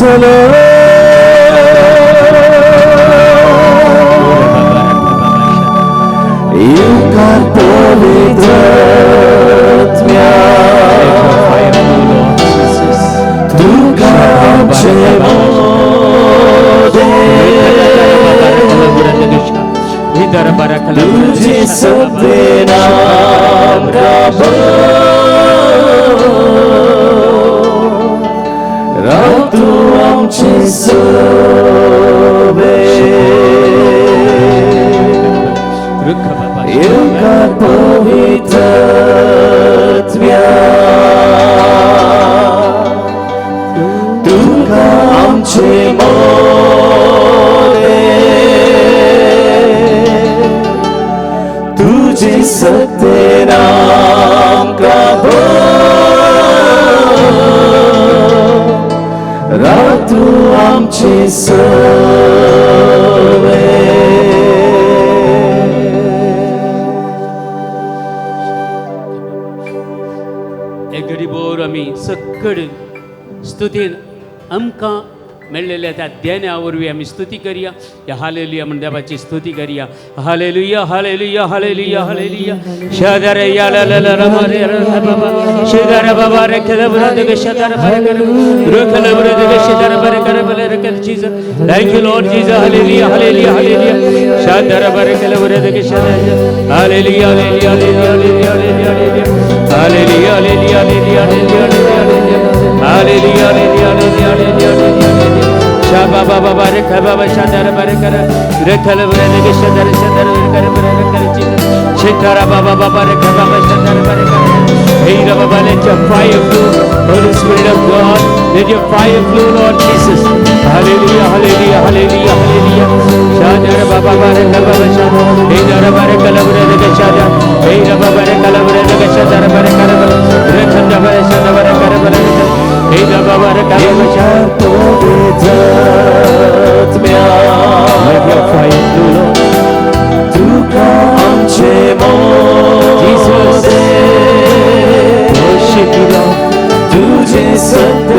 सलाम येवकार पवित्र आत्म्या तुका आमचे मोदे तुझे सत्य नाम का राव तूं आमचे सोबे येवकार पवित्र आत्म्या तुका आमचे मोदे तुझे सत्य नाम का राव तूं आमचे सोबे. एक गरीबोर आमी सकड स्तुतीन आमकां मेळ्ळेल्या त्या देण्या वरवीं आमी स्तुती करया. हालेलुया म्हण देवाची स्तुती करया. Hallelujah hallelujah hallelujah hallelujah. शदर या ला ला ला रमा रे रे बाबा शदर बाबा रे खेल ब्रद के शदर बारे कर रोखल ब्रद के शदर बारे कर बले रे खेल Jesus. Thank you Lord Jesus. Hallelujah hallelujah hallelujah. शदर बारे खेल ब्रद के शदर. Hallelujah hallelujah hallelujah hallelujah hallelujah hallelujah hallelujah hallelujah hallelujah hallelujah hallelujah hallelujah. Shaba baba re khaba shadar bare kar re khal bare ne shadar shadar kar bare kar Jesus. Shitara baba baba re khaba shadar bare kar. Hey baba, let your fire flow, Holy Spirit of God, let your fire flow, Lord Jesus. Hallelujah hallelujah hallelujah hallelujah. Shadar baba bare khaba shadar hey dar bare kal bare ne shadar hey baba re kal bare ne shadar bare kar re khanda bare shadar bare kar bare hey baba re khaba shadar. Let your fire flow, Lord. तुका आमचे Jesus. मोदे Worship you, Lord. तुझे सत्य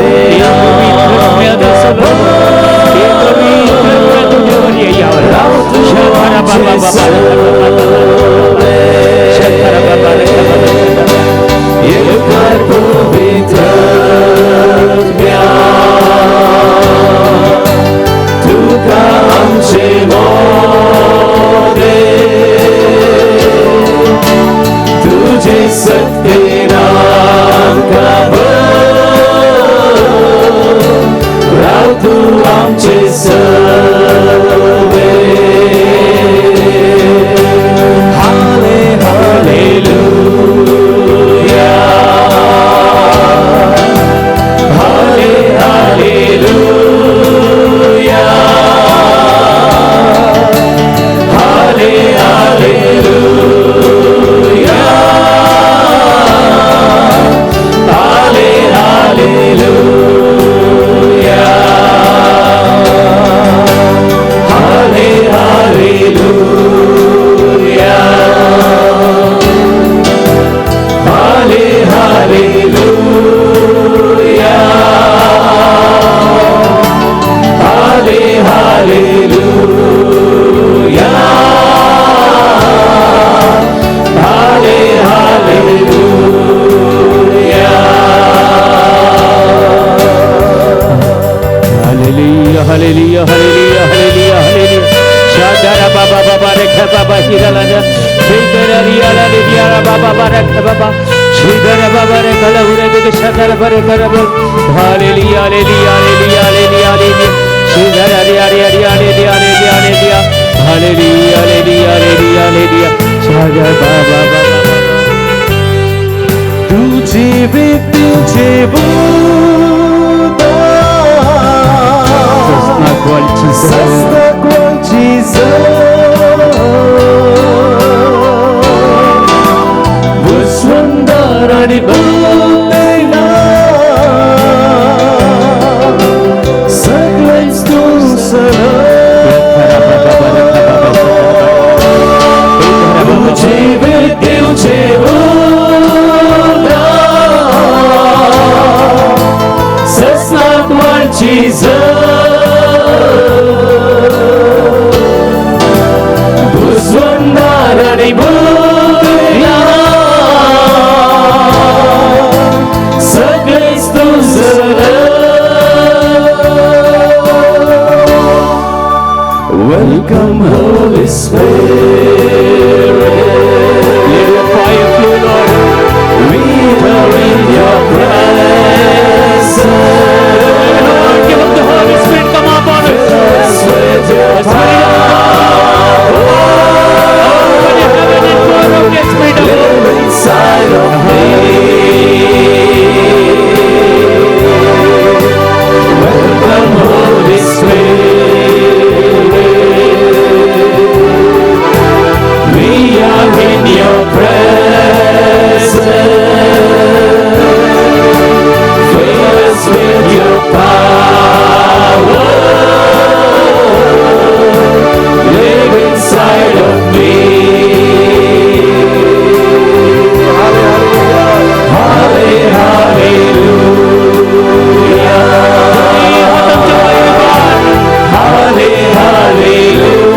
येवकार पवित्र आत्म्या तुका आमचे मोदे तुझे सत्य नाम का राव तूं आमचे सवे. हाले हालेलुया हाले हालेलुया हाले हालेलुया हाले हालेलुया हाले हालेलुया हाले हालेलुया हाले हालेलुया हाले hallelujah. Hallelujah hallelujah hallelujah hallelujah hallelujah. Shadara baba baba re baba hiralana shidara riyala riyala baba baba re baba shidara baba re kala ure de shadara bare kara. Hallelujah hallelujah hallelujah hallelujah hallelujah. Shidara riya riya riya riya riya riya. Hallelujah hallelujah hallelujah hallelujah. Shadara baba baba तुझे तुझे Sasna kwal Jesus. Sasna kwal Jesus. Vuswandar आणि भूतेना सगळेच तूं sir तुझे तुझे सस्नाक Jesus. Welcome, Holy Spirit. Let your fire flow, Lord. We are in your presence. Lord, give up the Holy Spirit, come upon us. Fill us with your The Spirit of God. Open your heaven and pour out your Spirit upon us. Live inside of me. Welcome, Holy Spirit. We are in your presence. Fill us with your power. Live inside of me. Hallelujah. Hallelujah. Hallelujah. Hallelujah.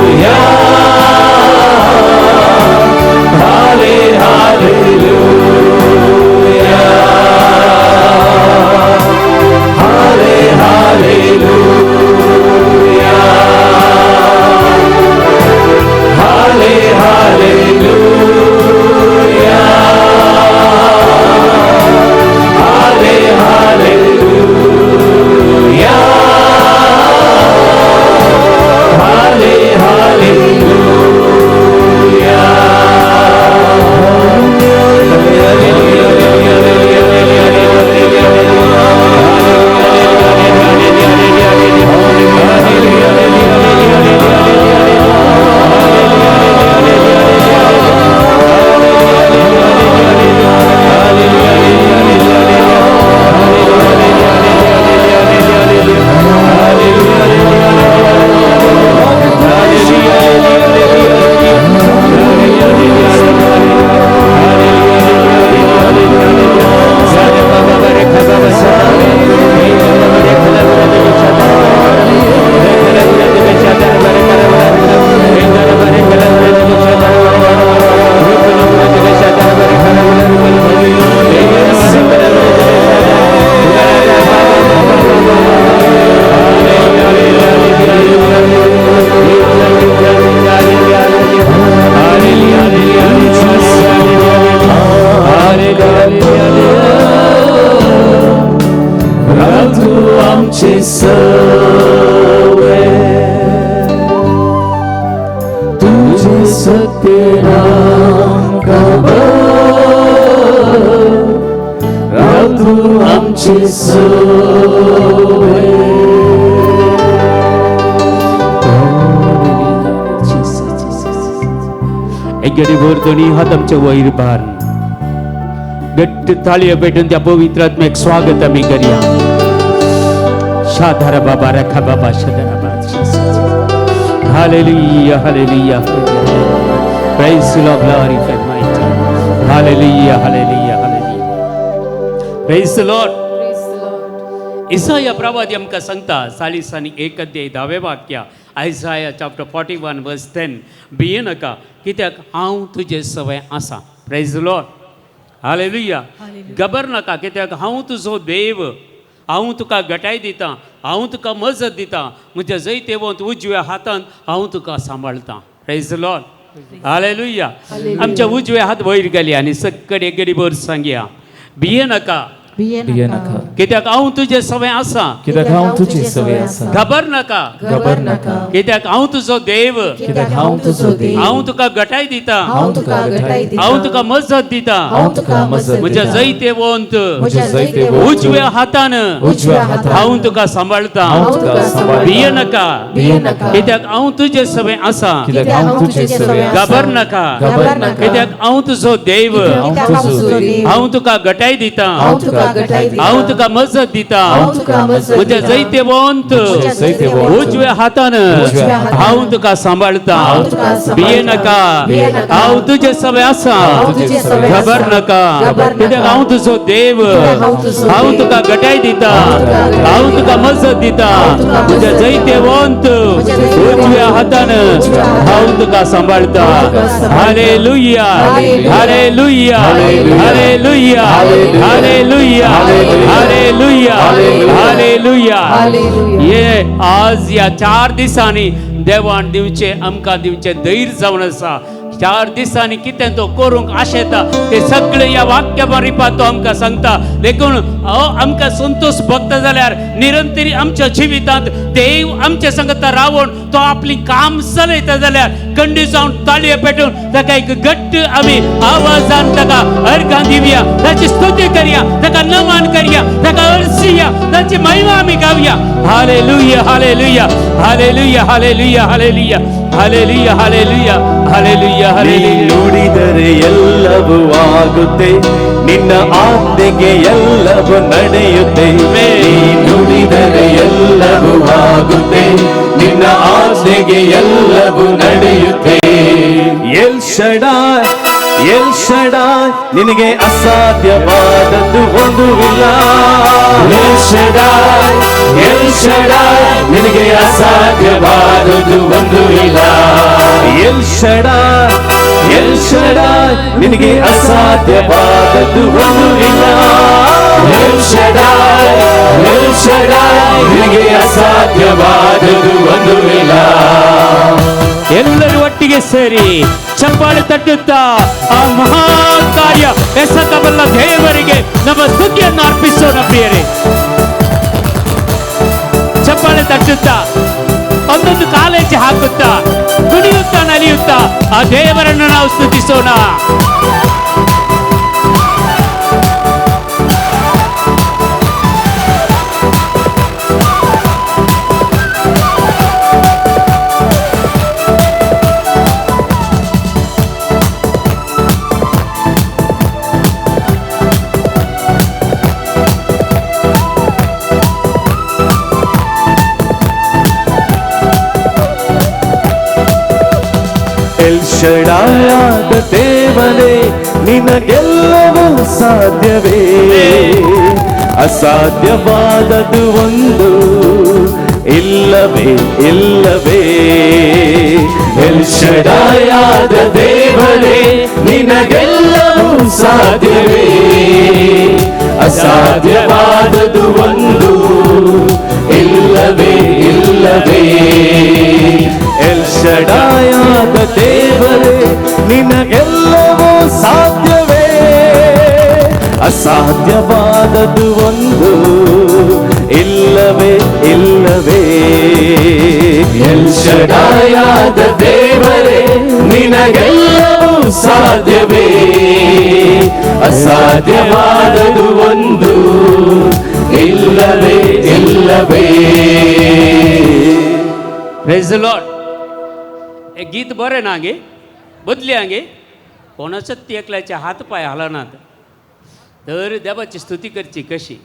Hallelujah. Hallelujah. Hallelujah. Hallelujah. राव तूं आमचे सवे, तुझे सत्य आमकां राव तूं आमचे सवे. एक घडी भर दोन्ही हात आमच्या वयर भार, घट्ट ताळयो पेटून त्या पवित्र आत्म्याक स्वागत आमी करया. शाधारा बाबा रखा बाबा शाधारा बाबा. Hallelujah, hallelujah. Praise the Lord, glorify mighty. Hallelujah, hallelujah, hallelujah. Praise the Lord. Praise the Lord. Isaiah प्रवादी आमकां सांगता, 41 अध्याय 10वें वाक्य, Isaiah chapter 41 verse 10, भिये नाका कित्याक हांव तुजे सवय आसा. Praise the Lord. Hallelujah. Hallelujah. घबर नाका कित्याक हांव तुजो देव, हांव तुका घटाय दितां, हांव तुका मजत दितां, म्हज्या जैतेवंत उजव्या हातान हांव तुका सांबाळतां. Praise the Lord. Hallelujah. Hallelujah. आमच्या उजव्या हात वयर गेले आनी सक्कड एक गडीभर सांगया, भिये नाका भिये भिये नाका नाका. कित्याक हांव तुजे सवय आसा. कित्याक हांव तुजे सवय आसा. घबर नाका घबर नाका कित्याक हांव तुजो देव, कित्याक हांव तुजो देव, हांव तुका घटाय दितां, हांव तुका घटाय दितां, हांव तुका मजत दितां, हांव तुका मजत म्हज्या दितां, जैतेवंत म्हज्या जैतेवंत उजव्या हातान उजव्या हातान हांव तुका सांबाळतां. हांव तुका सांबाळतां. भिये नाका भिये नाका कित्याक हांव तुजे सवय आसा. कित्याक हांव तुजे सवय आसा. घबर नाका घबर नाका कित्याक हांव तुजो देव, कित्याक हांव तुजो देव, हांव तुका घटाय दितां, हांव तुका घटाय दिता. हांव तुका मजत दिता. हांव तुका मजत म्हज्या दिता. जैतेवंत म्हज्या जैतेवंत उजव्या हातान उजव्या हातान हांव तुका सांबाळता. हांव तुका सांबाळता. भिये नाका. भिये नाका. हांव तुजे सवे आसा. हांव तुजे सवे आसा. घबर नाका. घबर नाका. कित्याक हांव तुजो देव. कित्याक हांव तुजो हांव देव. तुका घटाय दिता. हांव तुका घटाय हांव तुका दिता. मजत दिता. हांव तुका म्हज्या मजत दिता. जैतेवंत म्हज्या जैतेवंत उजव्या हातान उजव्या हातान हांव तुका सांबाळता. हांव तुका सांबाळता. Hallelujah. Hallelujah. Hallelujah. Hallelujah. Hallelujah. Hallelujah. Hallelujah. Hallelujah. हे आज ह्या 4 दिसांनी देवान दिवचे आमकां दिवचे धैर्य जावन आसा. 4 दिसांनी कितें तो करूंक आशेता ते सगळे ह्या वाक्या मारिपात तो आमकां सांगता. देखून आमकां संतोष भोगता जाल्यार निरंतरी आमच्या जिवितांत देव आमच्या संगता रावून तो आपली काम चलयता जाल्यार कंडी जावन ताळये पेटून ताका एक घट्ट आमी आवाजान ताका अर्घां दिवया, ताची स्तुती करया, ताका नमन करया, ताका अर्सिया, ताची महिमा आमी गावया. Hallelujah. Hallelujah. Hallelujah. Hallelujah. Hallelujah. Hallelujah. Hallelujah. Hallelujah. ನೀ हालेलुया. ನುಡಿದರೆ ಎಲ್ಲವೂ ಆಗುತ್ತೆ, ನಿನ್ನ ಆಜ್ಞೆಗೆ ಎಲ್ಲವೂ ನಡೆಯುತ್ತೆ. ನೀ ನುಡಿದರೆ ಎಲ್ಲವೂ ಆಗುತ್ತೆ, ನಿನ್ನ ಆಜ್ಞೆಗೆ ಎಲ್ಲವೂ ನಡೆಯುತ್ತೆ. ಎಲ್ ಶಡಾಯ್, ಎಲ್ ಶಡಾಯ್, ನಿನಗೆ ಅಸಾಧ್ಯವಾದದ್ದು ಒಂದು ಇಲ್ಲ. ಎಲ್ ಶಡಾಯ್, ಎಲ್ ಶಡಾಯ್, ನಿನಗೆ ಅಸಾಧ್ಯವಾದದ್ದು ಒಂದು ಇಲ್ಲ. ಎಲ್ ಶಡಾಯ್, ಎಲ್ ಶಡಾಯ್, ನಿನಗೆ ಅಸಾಧ್ಯವಾದದ್ದು ಒಂದು ಇಲ್ಲ. ಎಲ್ ಶಡಾಯ್, ಎಲ್ ಶಡಾಯ್, ನಿನಗೆ ಅಸಾಧ್ಯವಾದದ್ದು ಒಂದು ಇಲ್ಲ. ಎಲ್ಲರೂ ಒಟ್ಟಿಗೆ ಸೇರಿ ಚಪ್ಪಾಳೆ ತಟ್ಟುತ್ತಾ ಆ ಮಹಾ ಕಾರ್ಯ ಎಸಗಬಲ್ಲ ದೇವರಿಗೆ ನಮ್ಮ ಸ್ತುತಿಯನ್ನು ಅರ್ಪಿಸೋಣ ಪ್ರಿಯರೇ. ಚಪ್ಪಾಳೆ ತಟ್ಟುತ್ತಾ ಒಂದೊಂದು ಕಾಲೇಜು ಹಾಕುತ್ತಾ ಕುಣಿಯುತ್ತಾ ನಲಿಯುತ್ತಾ ಆ ದೇವರನ್ನು ನಾವು ಸ್ತುತಿಸೋಣ. ಎಲ್ ಶಡಾಯಾದ ದೇವನೇ, ನಿನಗೆಲ್ಲವೂ ಸಾಧ್ಯವೇ. ಅಸಾಧ್ಯವಾದದ್ದು ಒಂದು ಇಲ್ಲವೇ ಇಲ್ಲವೇ. ಎಲ್ ಶಡಾಯಾದ ದೇವನೇ, ನಿನಗೆಲ್ಲವೂ ಸಾಧ್ಯವೇ. ಅಸಾಧ್ಯವಾದದ್ದು ಒಂದು ಇಲ್ಲವೇ ಇಲ್ಲವೇ. ಎಲ್ ಶಡಾಯಾದ ದೇವರೇ, ನಿನಗೆಲ್ಲವೂ ಸಾಧ್ಯವೇ. ಅಸಾಧ್ಯವಾದದ್ದು ಒಂದು ಇಲ್ಲವೇ ಇಲ್ಲವೇ. ಎಲ್ ಶಡಾಯಾದ ದೇವರೇ, ನಿನಗೆಲ್ಲವೂ ಸಾಧ್ಯವೇ. ಅಸಾಧ್ಯವಾದದ್ದು ಒಂದು ಇಲ್ಲವೇ ಇಲ್ಲವೇ. Praise the lord. हे गीत बरें ना गे, बदली गे, कोणाचोच एकल्याचे हात पांय हालनात तर देवाची स्तुती करची कशी.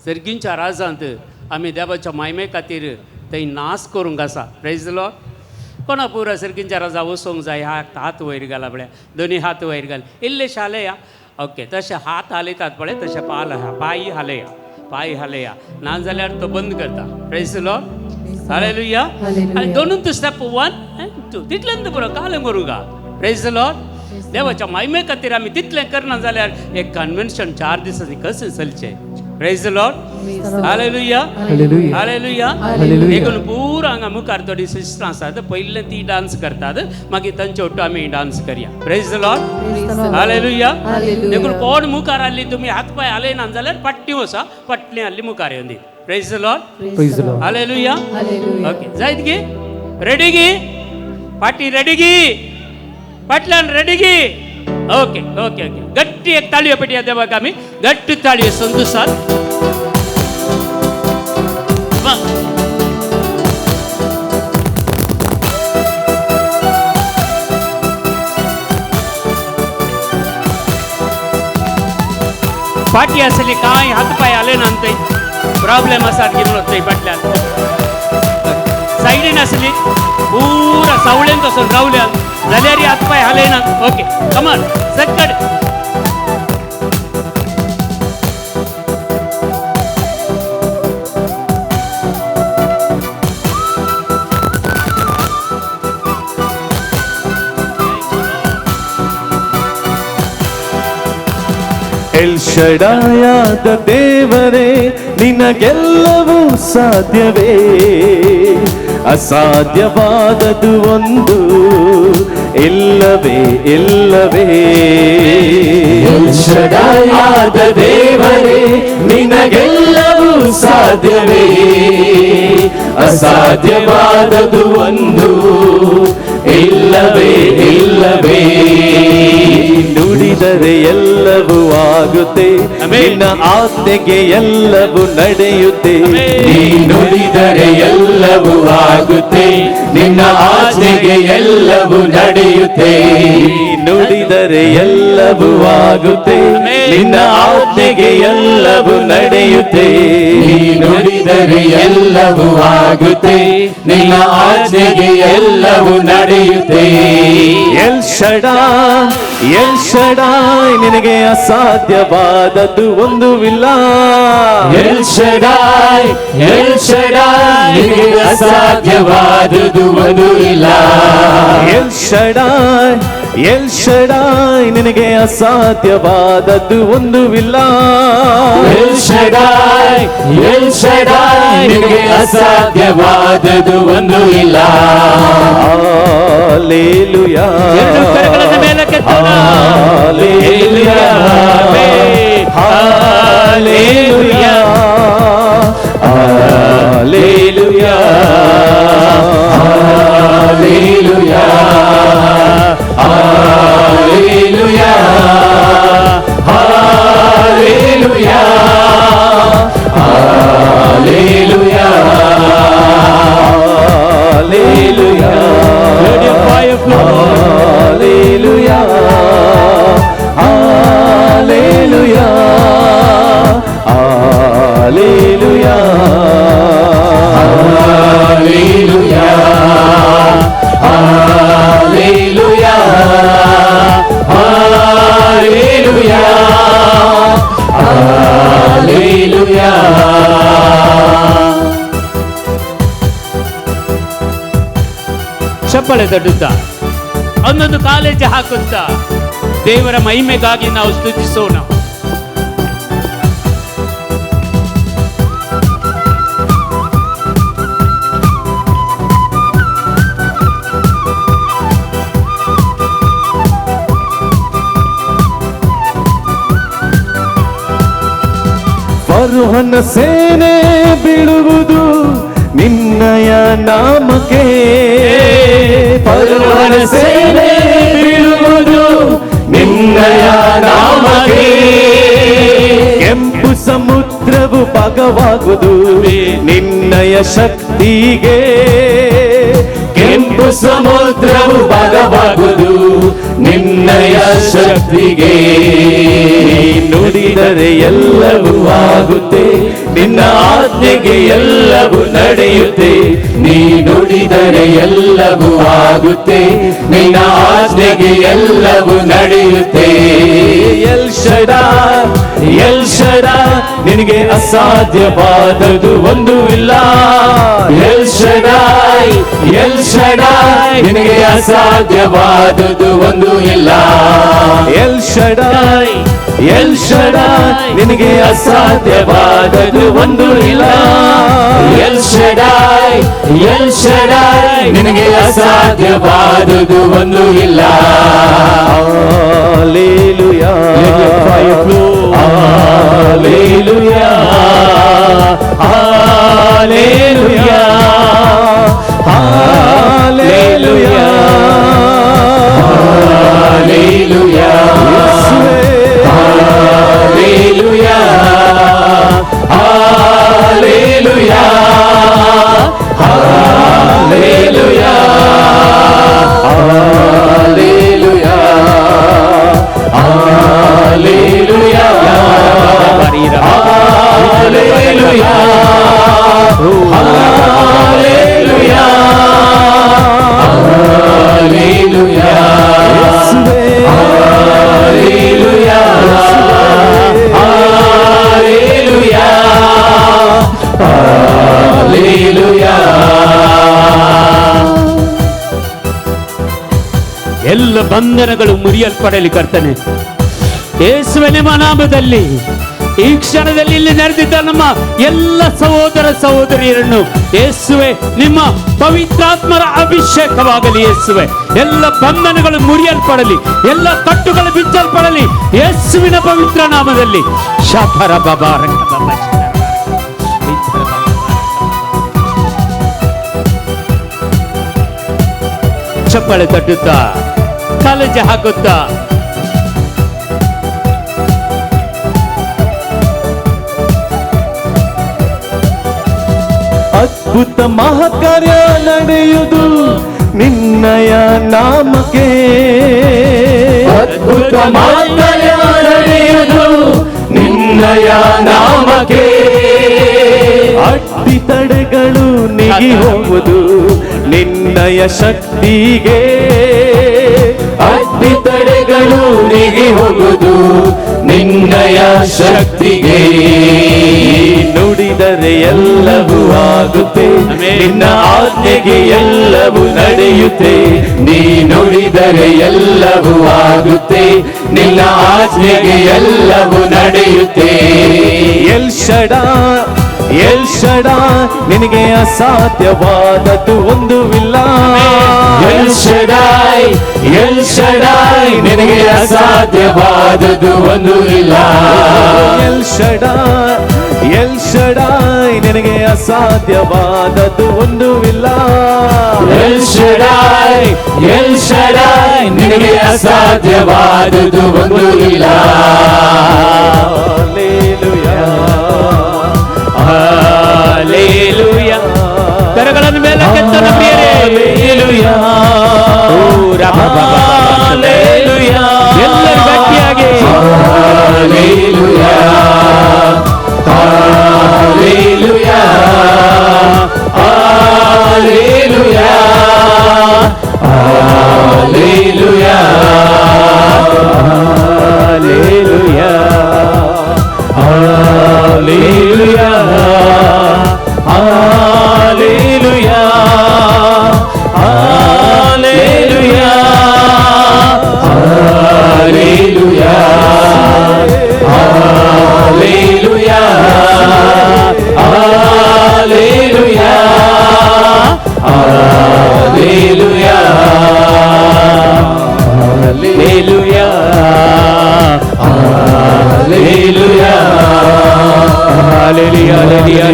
सर्गींच्या राजांत आमी देवाच्या मायमे खातीर थंय नाश करूंक आसा. Praise the lord. कोणा पुरा सर्गींच्या राजा वचोंक जाय, हात वयर घाला पळय, दोनी हात वयर घाल, इल्लेशे हालया. ओके, तशें हात हालयतात पळय तशें पांय हालया, पांय हालया, नाजाल्यार तो बंद करता. Praise the lord. हालेलुया. आनी दोनून स्टेप 1 आनी 2 तितल्यान पुरो कालें करूंक. Praise the lord. देवाच्या मायमे खातीर आमी तितलें करना जाल्यार एक कन्वेन्शन 4 दिसांनी कशें चलचें. Praise the lord. Hallelujah. Hallelujah. देखून पुरो हांगा मुखार थोडी सिस्टरां आसात, पयलें ती डांस करतात, मागीर तांचे ಒಟ್ಟು आमी डांस करया. Praise the lord. हालेलुया. देखून कोण मुखार आसली तुमी हात पांय हालयना जाल्यार फाटली वचा, फाटली आहली मुखार येवन दी. Praise the lord. Hallelujah. Okay, जायत गी? रेडी गी? फाटी रेडी गी? फाटल्यान रेडी गी? Okay okay okay. गट्टी एक ताळयो पेटया देवाक आमी, गट्टी ताळयो संतोशान. फाटी आसली कांय हात पांय आले ना थंय प्रॉब्लेम आसात घेवन थंय फाटल्यान सायडीन आसली पुरा सावळेन तसो रावल्यान जाल्यार हात पांय हालयना. ओके कमान सकड. ಎಲ್ ಶಡಾಯಾದ ದೇವರೇ ನಿನಗೆಲ್ಲವೂ ಸಾಧ್ಯವೇ, ಅಸಾಧ್ಯವಾದದು ಒಂದು ಇಲ್ಲವೇ ಇಲ್ಲವೇ. ಎಲ್ ಶಡಾಯಾದ ದೇವರೇ ನಿನಗೆಲ್ಲವೂ ಸಾಧ್ಯವೇ, ಅಸಾಧ್ಯವಾದದು ಒಂದು ಇಲ್ಲವೇ ಇಲ್ಲವೇ. ನುಡಿದರೆ ಎಲ್ಲವೂ ಆಗುತ್ತೆ, ನಿನ್ನ ಆಜ್ಞೆಗೆ ಎಲ್ಲವೂ ನಡೆಯುತ್ತೆ. ನೀ ನುಡಿದರೆ ಎಲ್ಲವೂ ಆಗುತ್ತೆ, ನಿನ್ನ ಆಜ್ಞೆಗೆ ಎಲ್ಲವೂ ನಡೆಯುತ್ತೆ. ನುಡಿದರೆ ಎಲ್ಲವೂ ಆಗುತ್ತೆ, ನಿನ್ನ ಆಜ್ಞೆಗೆ ಎಲ್ಲವೂ ನಡೆಯುತ್ತೆ. ನೀ ನುಡಿದರೆ ಎಲ್ಲವೂ ಆಗುತ್ತೆ, ನಿನ್ನ ಆಜ್ಞೆಗೆ ಎಲ್ಲವೂ ನಡೆಯುತ್ತೆ. ಎಲ್ ಶಡಾಯ್ ಎಲ್ ಶಡಾಯ್ ನಿನಗೆ ಅಸಾಧ್ಯವಾದದ್ದು ಒಂದು ಇಲ್ಲ. ಎಲ್ ಶಡಾಯ್ ಎಲ್ ಶಡಾಯ್ ನಿನಗೆ ಅಸಾಧ್ಯವಾದದ್ದು ಒಂದು ಇಲ್ಲ. ಎಲ್ ಶಡಾಯ್ ಎಲ್ ಶಡಾಯ್ ನಿನಗೆ ಅಸಾಧ್ಯವಾದದ್ದು ಒಂದು ಇಲ್ಲ. ಎಲ್ ಶಡಾಯ್ ಎಲ್ ಶಡಾಯ್ ನಿನಗೆ ಅಸಾಧ್ಯವಾದದ್ದು ಒಂದು ಇಲ್ಲ. ಹಲ್ಲೆಲೂಯಾ. ಎರಡು ಕರಗಳನ್ನು ಮೇಲಕ್ಕೆತ್ತೋಣ. Hallelujah hallelujah hallelujah hallelujah hallelujah hallelujah hallelujah hallelujah. Let your fire flow. Hallelujah hallelujah hallelujah hallelujah hallelujah hallelujah hallelujah. ಚಪ್ಪಳೆ ತಟ್ಟುತ್ತಾ ಒಂದೊಂದು ಕಾಲೇಜು ಹಾಕುತ್ತಾ ದೇವರ ಮಹಿಮೆಗಾಗಿ ನಾವು ಸ್ತುತಿಸೋಣ. ಫರೋಹನ ಸೇನೆ ಬೀಳುವುದು ನಿನ್ನಯ ನಾಮಕ್ಕೆ, ಫರೋಹನ ಸೇನೆ ಬೀಳುವುದು ನಿನ್ನಯ ನಾಮಕ್ಕೆ. ಕೆಂಪು ಸಮುದ್ರವು ಭಾಗವಾಗುವುದು ನಿನ್ನಯ ಶಕ್ತಿಗೆ, ಕೆಂಪು ಸಮುದ್ರವು ಭಾಗವಾಗುವುದು ನಿನ್ನಯ ಶಕ್ತಿಗೆ. ನುಡಿದರೆ ಎಲ್ಲವೂ ಆಗುತ್ತೆ, ನಿನ್ನ ಆಜ್ಞೆಗೆ ಎಲ್ಲವೂ ನಡೆಯುತ್ತೆ. ನೀ ನುಡಿದರೆ ಎಲ್ಲವೂ ಆಗುತ್ತೆ, ನಿನ್ನ ಆಜ್ಞೆಗೆ ಎಲ್ಲವೂ ನಡೆಯುತ್ತೆ. ಎಲ್ ಶಡಾಯ್ ಎಲ್ ಶಡಾಯ್ ನಿನಗೆ ಅಸಾಧ್ಯವಾದದ್ದು ಒಂದು ಇಲ್ಲ. ಎಲ್ ಶಡಾಯ್ ಎಲ್ ಶಡಾಯ್ ನಿನಗೆ ಅಸಾಧ್ಯವಾದದ್ದು ಒಂದು ಇಲ್ಲ. ಎಲ್ ಶಡಾಯ್ ಎಲ್ ಶಡಾಯ್ ನಿನಗೆ ಅಸಾಧ್ಯವಾದದ್ದು ಒಂದು ಇಲ್ಲ. ಎಲ್ ಶಡಾಯ್ ಎಲ್ ಶಡಾಯ್ ನಿನಗೆ ಅಸಾಧ್ಯವಾದದ್ದು ಒಂದು ಇಲ್ಲ. Hallelujah hallelujah hallelujah hallelujah hallelujah hallelujah hallelujah hallelujah hallelujah hallelujah. Hallelujah, hallelujah, hallelujah, hallelujah, hallelujah, hallelujah. ಎಲ್ಲ ಬಂಧನಗಳು ಮುರಿಯಲ್ಪಡಲಿ ಕರ್ತನೆ, ಯೇಸುವಿನ ನಿಮ್ಮ ನಾಮದಲ್ಲಿ. ಈ ಕ್ಷಣದಲ್ಲಿ ಇಲ್ಲಿ ನಡೆದಿದ್ದ ನಮ್ಮ ಎಲ್ಲ ಸಹೋದರ ಸಹೋದರಿಯರನ್ನು ಯೇಸುವೆ ನಿಮ್ಮ ಪವಿತ್ರಾತ್ಮರ ಅಭಿಷೇಕವಾಗಲಿ. ಯೇಸುವೆ, ಎಲ್ಲ ಬಂಧನಗಳು ಮುರಿಯಲ್ಪಡಲಿ, ಎಲ್ಲ ಕಟ್ಟುಗಳು ಬಿಚ್ಚಲ್ಪಡಲಿ ಯೇಸುವಿನ ಪವಿತ್ರ ನಾಮದಲ್ಲಿ. ಶಾಖರ ಬಾಬಾ ಚಪ್ಪಾಳೆ ತಟ್ಟುತ್ತಾ ಕಾಲೇಜು ಹಾಕುತ್ತಾ ಅದ್ಭುತ ಮಹತ್ಕಾರ್ಯ ನಡೆಯುವುದು ನಿನ್ನಯ ನಾಮಕ್ಕೆ. ಅದ್ಭುತ ಮಹತ್ಕಾರ್ಯ ನಡೆಯುವುದು ನಿನ್ನಯ ನಾಮಕ್ಕೆ. ಅಡ್ಡಿ ತಡೆಗಳು ನೀಗಿ ಹೋಗುವುದು ನಿನ್ನಯ ಶಕ್ತಿಗೆ. ಅಡ್ಡಿ ತಡೆಗಳು ನೀಗಿ ಹೋಗುವುದು ನಿನ್ನಯ ಶಕ್ತಿಗೆ. ನುಡಿದರೆ ಎಲ್ಲವೂ ಆಗುತ್ತೆ, ನಿನ್ನ ಆಜ್ಞೆಗೆ ಎಲ್ಲವೂ ನಡೆಯುತ್ತೆ. ನೀ ನುಡಿದರೆ ಎಲ್ಲವೂ ಆಗುತ್ತೆ, ನಿನ್ನ ಆಜ್ಞೆಗೆ ಎಲ್ಲವೂ ನಡೆಯುತ್ತೆ. ಎಲ್ ಶಡಾಯ್, ಎಲ್ ಶಡಾಯ್, ನಿನಗೆ ಅಸಾಧ್ಯವಾದದ್ದು ಒಂದು ಇಲ್ಲ. ಎಲ್ ಶಡಾಯ್, ಎಲ್ ಶಡಾಯ್, ನಿನಗೆ ಅಸಾಧ್ಯವಾದದ್ದು ಒಂದು ಇಲ್ಲ. ಎಲ್ ಶಡಾಯ್, ಎಲ್ ಶಡಾಯ್, ನಿನಗೆ ಅಸಾಧ್ಯವಾದದ್ದು ಒಂದು ಇಲ್ಲ. ಎಲ್ ಶಡಾಯ್, ಎಲ್ ಶಡಾಯ್, ನಿನಗೆ ಅಸಾಧ್ಯವಾದದ್ದು ಒಂದು ಇಲ್ಲ. Hallelujah, hallelujah. ಕರಗಳನ್ನು ಮೇಲಕ್ಕೆತ್ತೋಣ ಪ್ರಿಯರೇ. Hallelujah, hallelujah. ಎಲ್ಲರೂ ಗಟ್ಟಿಯಾಗಿ hallelujah, hallelujah, hallelujah, hallelujah, hallelujah, hallelujah, hallelujah, hallelujah, hallelujah, hallelujah, hallelujah, hallelujah, hallelujah, hallelujah. Hallelujah, hallelujah, hallelujah, hallelujah.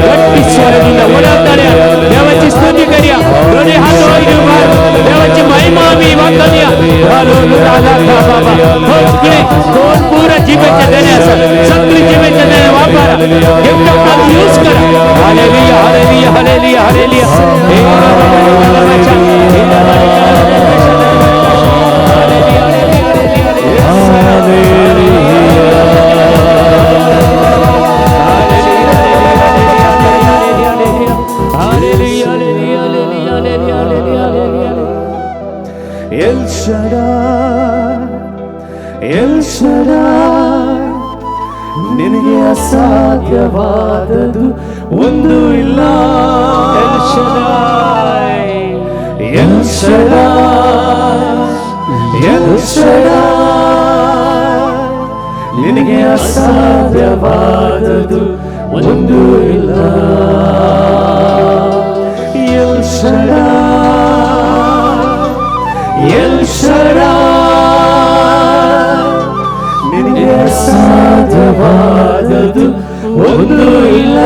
ಗಟ್ಟಿ ಸ್ವರದಿಂದ ಓಡಾಡ್ತಾರೆ. ದೇवाची स्तुती करूया. दोन्ही हात वर घेऊन देवाची महिमा आम्ही वाखाणूया. बाबा सगळे कोण पुरा जिभेच्या देणे असं सगळी जिभेच्या देणे वापरा. गिफ्ट ऑफ टंग यूज करा. Hallelujah, hallelujah, hallelujah, hallelujah. हे ಎಲ್ ಶಡಾಯ್, ಎಲ್ ಶಡಾಯ್, ನಿನಗೆ ಅಸಾಧ್ಯವಾದದ್ದು ಒಂದು ಇಲ್ಲ. L Shaddai, L Shaddai, L Shaddai, ನಿನಗೆ ಅಸಾಧ್ಯವಾದದ್ದು ಒಂದು ಇಲ್ಲ. ಎಲ್ ಶಡಾಯ್, ಎಲ್ ಶಡಾಯ್, ನಿನಗೆ ಅಸಾಧ್ಯವಾದದ್ದು ಒಂದು ಇಲ್ಲ.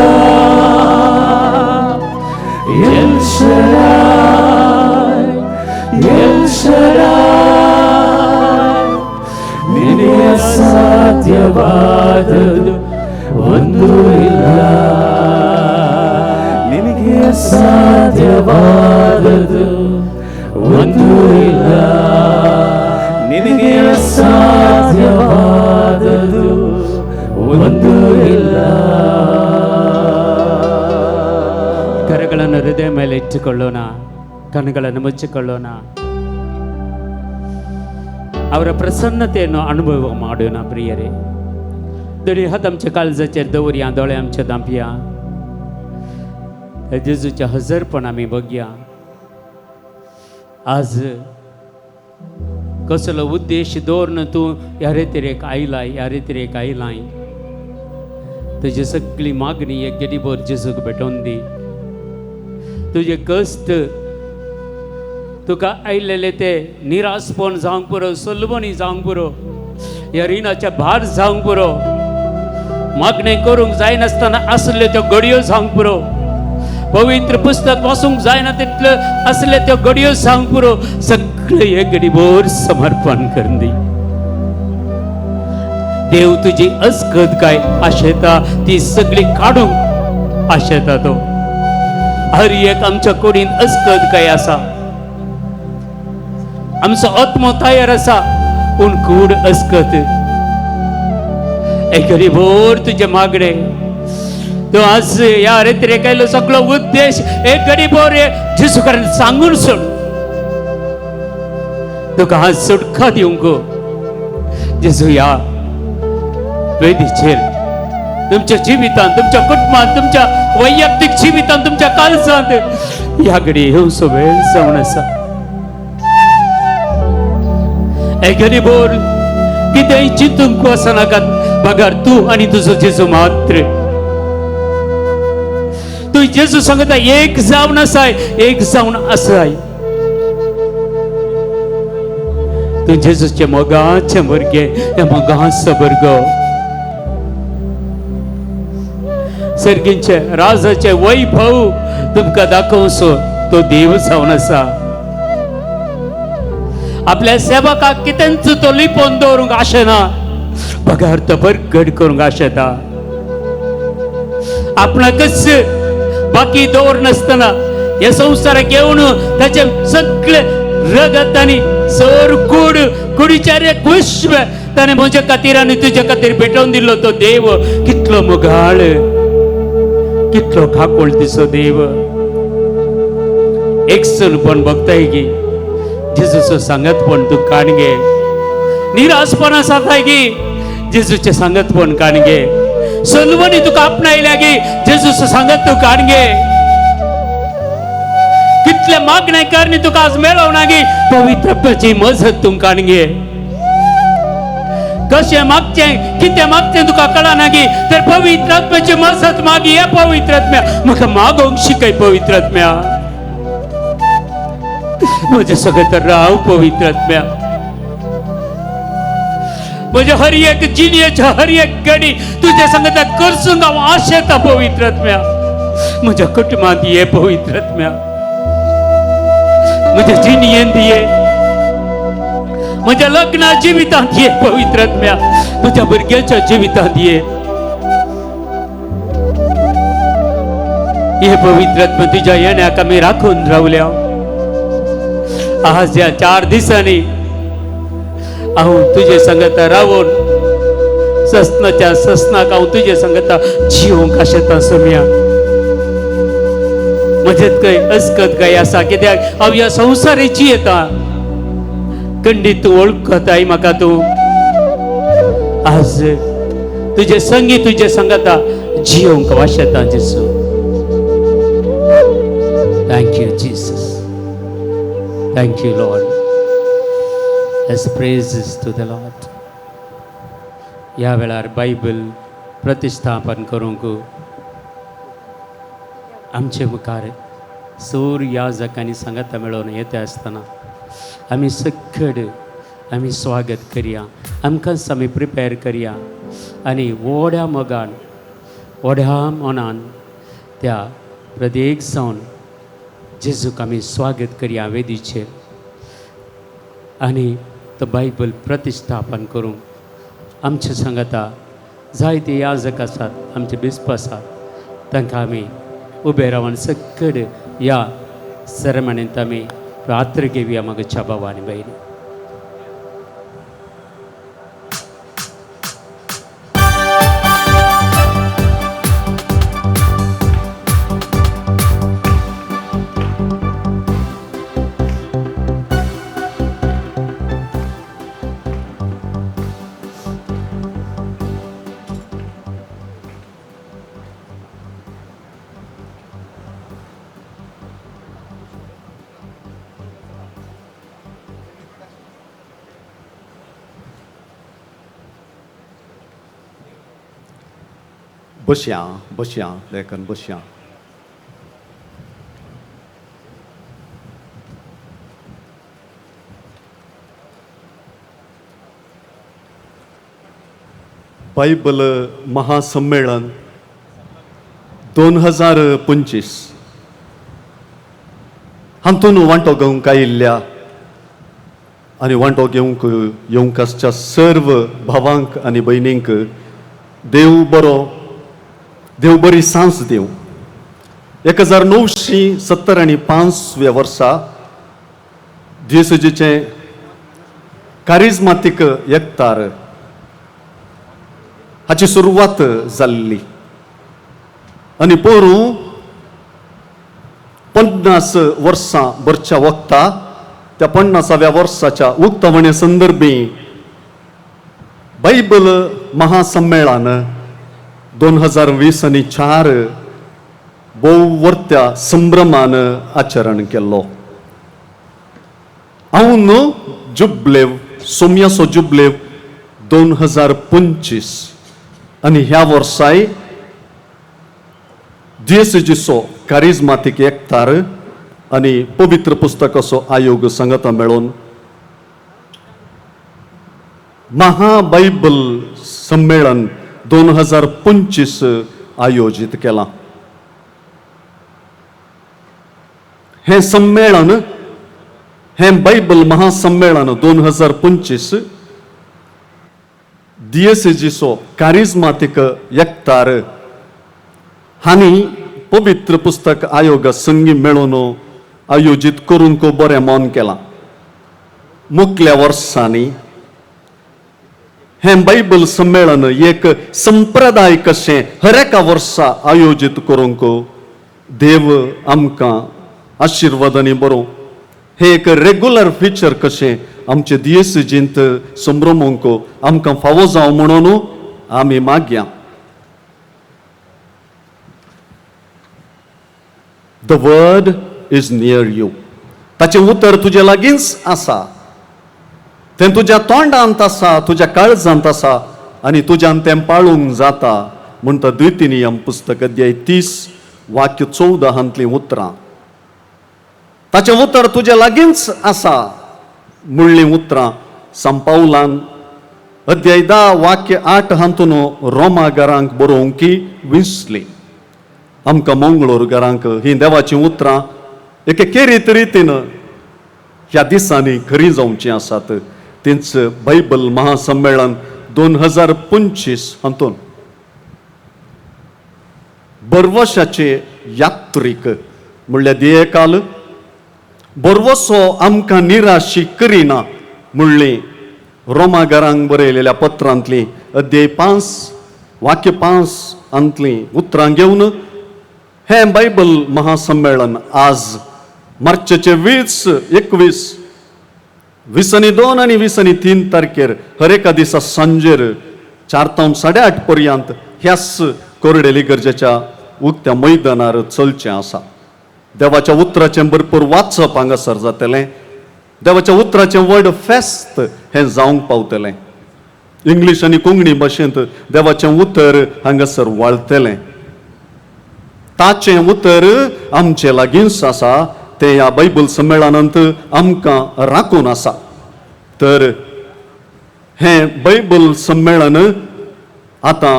ಎಲ್ ಶಡಾಯ್, ಎಲ್ ಶಡಾಯ್, ನಿನಗೆ ಅಸಾಧ್ಯವಾದದ್ದು ಒಂದು ಇಲ್ಲ. ನಿನಗೆ ಅಸಾಧ್ಯವಾದದ್ದು ಒಂದು ಇಲ್ಲ. ನಿನಗೆ ಅಸಾಧ್ಯವಾದದ್ದು ಒಂದು ಇಲ್ಲ. ಹೃದಯ ಮೇಲೆ ಇಟ್ಟುಕೊಳ್ಳೋಣ, ಕಣ್ಣುಗಳನ್ನು ಮುಚ್ಚಿಕೊಳ್ಳೋಣ, ಅವರ ಪ್ರಸನ್ನತೆಯನ್ನು ಅನುಭವ ಮಾಡೋಣ. ಪ್ರಿಯರೇ, दोन्ही हात आमच्या काळजाचेर दवरया, दोळे आमचे धांपया, जेजूचें हजरपण आमी बघया. आज कसलो उद्देश दवरून तूं ह्या रेतरेक आयलाय, ह्या रेतरेक आयलाय, तुजी सगळी मागणी एक गेडीभर जेजूक भेटोवन दी. तुजे कश्ट तुका आयलेले ते निराशपण जावंक पुरो, सलवणी जावंक पुरो, ह्या रिणाचे भार जावंक पुरो, मागणें करूंक जायनासतना आसल्यो त्यो घडयो जावंक पुरो, पवित्र पुस्तक वाचूंक जायना तितल्यो आसल्यो त्यो घडयो जावंक पुरो, सगळें एक घडीभर समर्पण करून दी. देव तुजी अस्कत काय आशेता ती सगळी काडूंक आशेता तो. हर एक आमच्या कुडीन अस्कत काय आसा, आमचो आत्मो तयार आसा, पूण कूड अस्कत. एक घडीभर तुजें मागणें तूं आज ह्या रेतरेक आयलो सगळो उद्देश एक घडीभर जेजू कारण सांगून सोड. तुका आज सुटका दिवंक जेजू ह्या वेदीचेर तुमच्या जिवितांत, तुमच्या कुटुंबांत, तुमच्या वैयक्तीक जिवितांत, तुमच्या काळजांत ह्या घडी येवचो वेळ जावन आसा. एक घडीभर कितेंय चिंतूंक वचनाकात, बगर तूं आनी तुजो जेजू मात्र. तूं जेजू सांगता एक जावन आसाय, एक जावन आसाय. तूं जेजूचे मोगाचे भुरगें, ह्या मोगाचो भुरगो. सर्गींचे राजाचे वैभव तुमकां दाखोवचो तो देव जावन आसा. आपल्या सेवकाक कितेंच तो लिपोवन दवरूंक आशेना, बगर तो परगट करूंक आशेता. आपणाकच बाकी दवरनासतना ह्या संवसाराक येवन ताचे सगळे रगत आनी सर कूड कुडीचेर एक विश्व ताणें म्हज्या खातीर आनी तुज्या खातीर भेटोवन दिल्लो तो देव कितलो मोगाळ, कितलो काकुळतीचो देव. एकसुलपण बघताय की जेजूचो सांगतपण तूं काण घे, निराशपणा जाताय की जेजूचें सांगतपण काण घे, सलवणी तुका आपणायल्या की जेजूचो सांगत तूं काण घे. कितले मागणे करणी तुका आज मेळोवना की पवित्र आत्म्याची मजत तूं काण घे. कशें मागचें, कितें मागचें तुका कळना की तर पवित्र आत्म्याची मजत मागी. हे पवित्र आत्म्या म्हाका मागोवंक शिकय, पवित्र आत्म्या म्हजे सगळें तर राव, पवित्र आत्म्या म्हज्या हर एक जिणेच्या हर एक घडी तुज्या सांगता करसून हांव आशेता पवित्र आत्म्या. म्हज्या कुटुंबांत ये पवित्र आत्म्या, म्हज्या जिणेंत ये, म्हज्या लग्ना जिवितांत ये पवित्र आत्म्या, म्हज्या भुरग्याच्या जिवितांत ये. हे पवित्र आत्म्या तुज्या येण्याक आमी राखून रावल्या. आज ह्या 4 दिसांनी हांव तुजे संगता रावून ससनाच्या ससनाक हांव तुजे संगता जिवंक आशेता सोम्या. म्हजेत खंय अस्कत काय आसा, कित्याक हांव ह्या संवसारी जियेता. खंडीत तूं वळखताय म्हाका, तूं आज तुजे संगी तुजे संगता जिवंक वाशेता जेजू. Thank you Jesus, thank you Lord. As praises to the Lord. ह्या वेळार बायबल प्रतिस्थापन करूंक आमचे मुखार सोर याजकांनी सांगाता मेळोवन येता आसतना आमी सकड आमी स्वागत करया, आमकांच आमी प्रिपेर करया आनी व्हड्या मोगान व्हड्या मनान त्या प्रत्येक जावन जेजूक आमी स्वागत करया वेदीचेर आनी तो बायबल प्रतिस्थापन करूंक आमचे सांगाता जायते याजक आसात, आमचे बिस्प आसात, तांकां आमी उबे रावन सकड ह्या सेरेमनींत आमी रात्र घेवया मागच्या भाव आनी भयणी. बसया बसया लेखन बसया. बायबल महासंमेलन 2025 हातून वांटो घेवंक आयिल्ल्या आनी वांटो घेवंक येवंक आसच्या सर्व भावांक आनी भयणींक देव बरो, देव बरी सांस दिवं. 1975 वर्सा जेसुजीचें कारिज्मातीक एकतार हाची सुरवात जाल्ली आनी पोरूं 50 वर्सां भरच्या वखता त्या 50व्या वर्साच्या उक्तावणे संदर्भी बायबल महासंमेलन 2024 भोव वर्त्या संभ्रमान आचरण केल्लो. हांव न्हू जुबलेव सोम्याचो जुबलेव 2025 आनी ह्या वर्साय जेसुजीचो कारिज्मातीक एकतार आनी पवित्र पुस्तकाचो आयोग सांगाता मेळोवन महाबायबल संमेलन 2025 आयोजीत केलां. हें संमेलन, हें बायबल महासंमेलन 2025 दियेसेजीचो कारिज्मातीक एकतार हांणी पवित्र पुस्तक आयोग संगी मेळोवन आयोजीत करूंक बरें मन केलां. मुखल्या वर्सांनी हें बायबल संमेलन एक संप्रदाय कशें हर एका वर्सा आयोजीत करूंक देव आमकां आशिर्वादांनी बरोवं. हें एक रेगुलर फिचर कशें आमचे दियेसजींत संभ्रमूंक आमकां फावो जावं म्हणून आमी मागया. The word is near you. ताचें उतर तुजे लागींच आसा, तें तुज्या तोंडांत आसा, तुज्या काळजांत आसा आनी तुज्यान तें पाळूंक जाता म्हणटा द्वितीय नियम पुस्तक अध्याय 30 वाक्य 14 हांतलीं उतरां. ताचें उतर तुज्या लागींच आसा म्हणलीं उतरां संपावलान अध्याय 10 वाक्य 8 हातून रोमा घरांक बरोवंकी विंचली. आमकां मंगळूर घरांक हीं देवाचीं उतरां एके केरीत रितीन ह्या दिसांनी खरीं जावचीं आसात. तेंच बायबल महासंमेलन 2025 हातून बरवशाचे यात्रीक म्हणल्यार दियेकाल बरवसो आमकां निराशी करिना म्हणली रोमा घरांक बरयलेल्या पत्रांतली अध्याय 5 वाक्य 5 हांतलीं उतरां घेवन हें बायबल महासंमेलन आज मार्चचे 20, 21, 22 आनी 23 तारखेर हर एका दिसा सांजेर 4 तावन 8:30 पर्यंत ह्याच कोरडेली गरजेच्या उक्त्या मैदानार चलचें आसा. देवाच्या उतराचें भरपूर वाचप हांगासर जातलें. देवाच्या उतराचें व्हड फेस्त हें जावंक पावतलें. इंग्लीश आनी कोंकणी भाशेंत देवाचें उतर हांगासर वाळतलें. ताचें उतर आमचे लागींच आसा, तें ह्या बायबल संमेलनांत आमकां राखून आसा. तर हें बायबल संमेलन आतां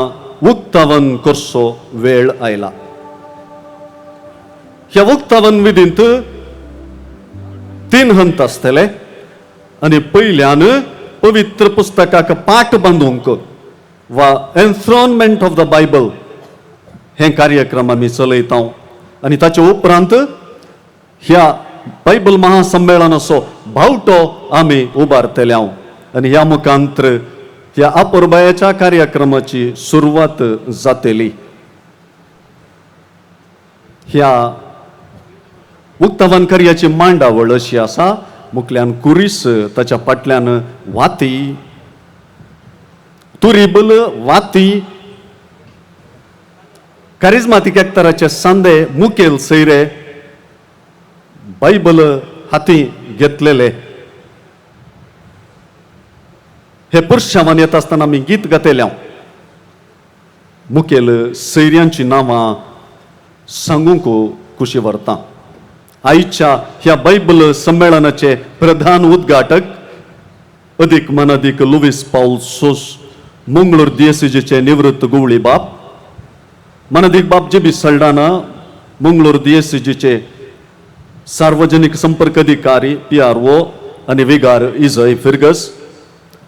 उक्तावन करचो वेळ आयला. ह्या उक्तावन विधींत 3 हंत आसतले आनी पयल्यान पवित्र पुस्तकाक पाठ बांदूंक वा एन्थ्रोनमेंट ऑफ the Bible हें कार्यक्रम आमी चलयता आनी ताचे उपरांत ह्या बायबल महासंमेलनाचो बावटो आमी उबारतले आनी ह्या मुखांत्र ह्या अपुरबायेच्या कार्यक्रमाची सुरवात जातली. ह्या उक्तावन कार्याची मांडावळ अशी आसा. मुखल्यान कुरीस, ताच्या फाटल्यान वाती, तुरीबल वाती, कारिज्मातीक एकताराचे सांदे मुखेल सैरे बायबल हाती घेतलेले. हे पुरशावान येता आसतना आमी गीत गातले. मुखेल सैऱ्यांची नांवां सांगूंक खुशी व्हरता. आयच्या ह्या बायबल संमेळनाचे प्रधान उद्घाटक अदीक मानादीक लुवीस पावल सोस, मंगळूर दियेसीजीचे निवृत्त गुवळी बाप, मानादीक बाप जेबी सल्डाना, मंगळूर दियेसीजीचे सार्वजनिक संपर्क अधिकारी PRO आनी विगार इजय फिर्गस,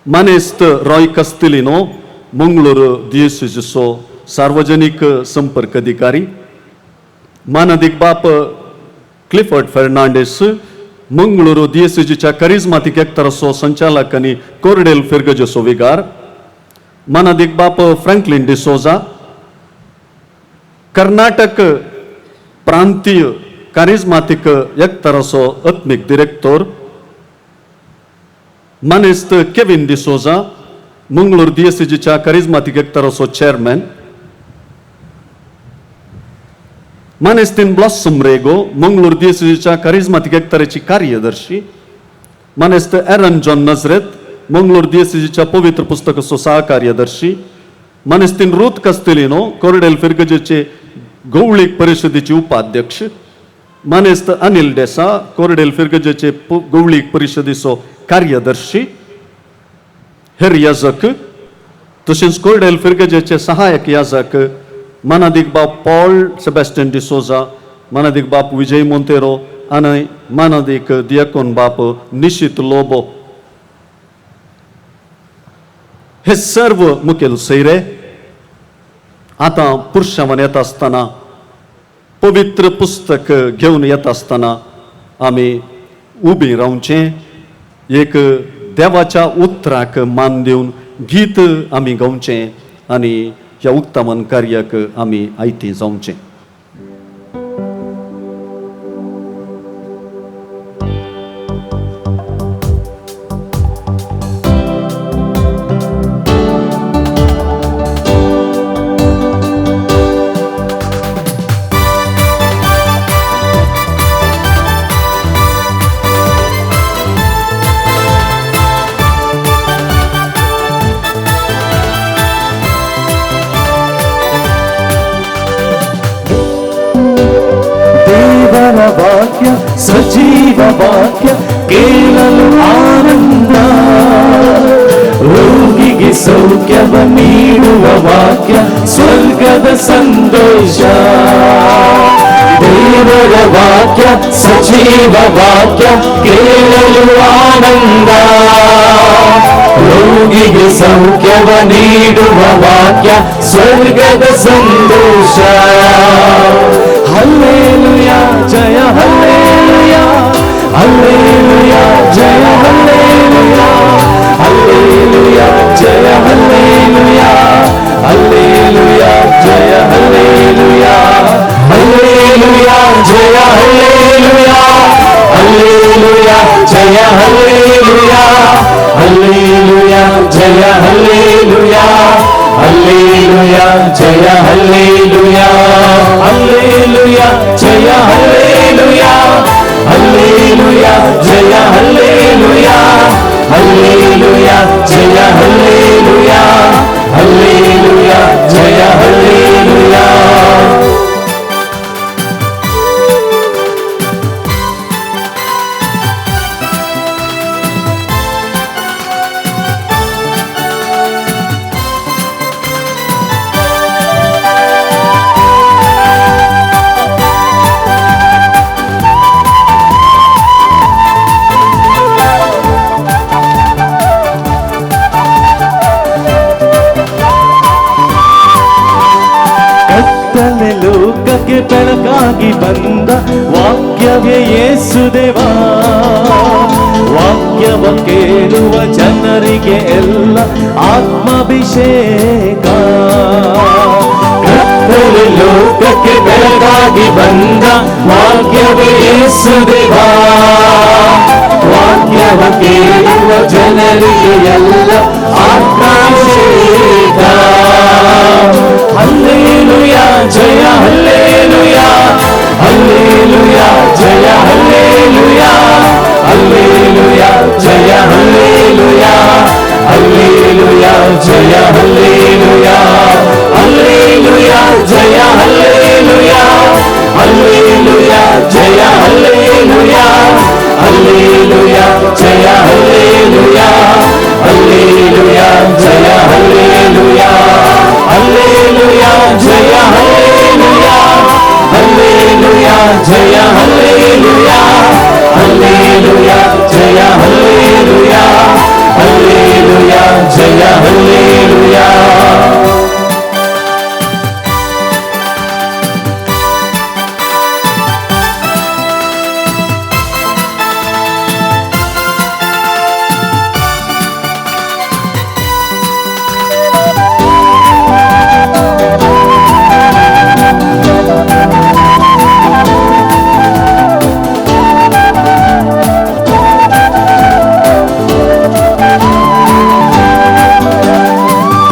मानेस्त रॉय कस्तिलिनो, मंगळूर दियेसीजीचो सार्वजनिक संपर्क अधिकारी, मानादीक बाप क्लिफर्ड फेर्नांडीस, मंगळूर दियेसीजीच्या करिज्मातीक एकताराचो संचालक आनी कोरडेल फिर्गजेचो विगार, मानादीक बाप फ्रँकलीन डिसोजा, कर्नाटक प्रांतीय कारिज्मातीक एकताराचो आत्मीक डिरेक्tor, मानेस्त केविन डिसोजा, मंगळूर दियेसीजीच्या करिज्मातीक एकताराचो चेअरमॅन, मानेस्तीन ब्लॉसम रेगो, मंगळूर दियेसीजीच्या करिज्मातीक एकताराची कार्यदर्शी, मानेस्त एरन जॉन नजरेत, मंगळूर दियेसीजीच्या पवित्र पुस्तकाचो सहकार्यदर्शी, मानेस्तीन रूथ कस्तेलिनो, कोरडेल फिर्गजेचे गवळीक परिशदेचे उपाध्यक्ष, मानेस्त अनिल डेसा, कोरडेल फिर्गजेचे गवळीक परिशदेचो कार्यदर्शी, हेर याजक तशेंच कोरडेल फिर्गजेचे सहायक याजक मानादीक बाप पॉल सेबॅस्टियन डिसोजा, मानादीक बाप विजय मोंतेरो आनी मानादीक दियाकोन बाप निशीत लोबो. हे सर्व मुखेल सैरे आतां पुरशांवान येता आसतना, पवित्र पुस्तक घेवन येता आसतना आमी उबी रावचें, एक देवाच्या उतराक मान दिवन गीत आमी गावचें आनी ह्या उक्तावन कार्याक आमी आयती जावचें. ದೇವರ ವಾಕ್ಯ ಸಜೀವ ವಾಕ್ಯ ಕೇಳಲು ಆನಂದ, ರೋಗಿಗೆ ಸೌಖ್ಯವ ನೀಡುವ ವಾಕ್ಯ ಸ್ವರ್ಗದ ಸಂದೇಶ. ದೇವರ ವಾಕ್ಯ ಸಜೀವ ವಾಕ್ಯ ಕೇಳಲು ಆನಂದ, ರೋಗಿಗೆ ಸೌಖ್ಯವ ನೀಡುವ ವಾಕ್ಯ ಸ್ವರ್ಗದ ಸಂದೇಶ. ಹಲ್ಲೆಲೂಯಾ ಜಯ ಹಲ್ಲೆಲೂಯಾ, ಹಲ್ಲೆಲೂಯಾ ಜಯ ಹಲ್ಲೆಲೂಯಾ, ಹಲ್ಲೆಲೂಯಾ ಜಯ ಹಲ್ಲೆಲೂಯಾ, ಹಲ್ಲೆಲೂಯಾ ಜಯ ಹಲ್ಲೆಲೂಯಾ, ಹಲ್ಲೆಲೂಯಾ ಜಯ ಹಲ್ಲೆಲೂಯಾ, ಹಲ್ಲೆಲೂಯಾ ಜಯ ಹಲ್ಲೆಲೂಯಾ, ಹಲ್ಲೆಲೂಯಾ ಜಯ ಹಲ್ಲೆಲೂಯಾ, ಹಲ್ಲೆಲೂಯಾ ಜಯ ಹಲ್ಲೆಲೂಯಾ, ಹಲ್ಲೆಲೂಯಾ ಜಯ ಹಲ್ಲೆಲೂಯಾ, ಹಲ್ಲೆಲೂಯಾ ಜಯ ಹಲ್ಲೆಲೂಯಾ, ಹಲ್ಲೆಲೂಯಾ ಜಯ ಹಲ್ಲೆಲೂಯಾ, ಹಲ್ಲೆಲೂಯಾ ಜಯ ಹಲ್ಲೆಲೂಯಾ. ಕತ್ತಲೆ ಲೋಕಕ್ಕೆ ಬೆಳಕಾಗಿ ಬಂದ ವಾಕ್ಯವೇ ಯೇಸುದೇವ, ವಾಕ್ಯವ ಕೇಳುವ ಜನರಿಗೆ ಎಲ್ಲ ಆತ್ಮಾಭಿಷೇಕ. ಕತ್ತಲೆ ಲೋಕಕ್ಕೆ ಬೆಳಕಾಗಿ ಬಂದ ವಾಕ್ಯವೇ ಯೇಸುದೇವ, ವಾಕ್ಯವ ಕೇಳುವ ಜನರಿಗೆ ಎಲ್ಲ ಆತ್ಮಾಭಿಷೇಕ. ಹಲ್ಲೆಲೂಯಾ ಜಯ ಹಲ್ಲೆಲೂಯಾ, ಹಲ್ಲೆಲೂಯಾ ಜಯ ಹಲ್ಲೆಲೂಯಾ, ಹಲ್ಲೆಲೂಯಾ ಜಯ ಹಲ್ಲೆಲೂಯಾ, ಹಲ್ಲೆಲೂಯಾ ಜಯ ಹಲ್ಲೆಲೂಯಾ, ಹಲ್ಲೆಲೂಯಾ. ಜಯ ಹಲ್ಲೆಲೂಯಾ, ಹಲ್ಲೆಲೂಯಾ ಜಯ ಹಲ್ಲೆಲೂಯಾ, ಹಲ್ಲೆಲೂಯಾ ಜಯ ಹಲ್ಲೆಲೂಯಾ.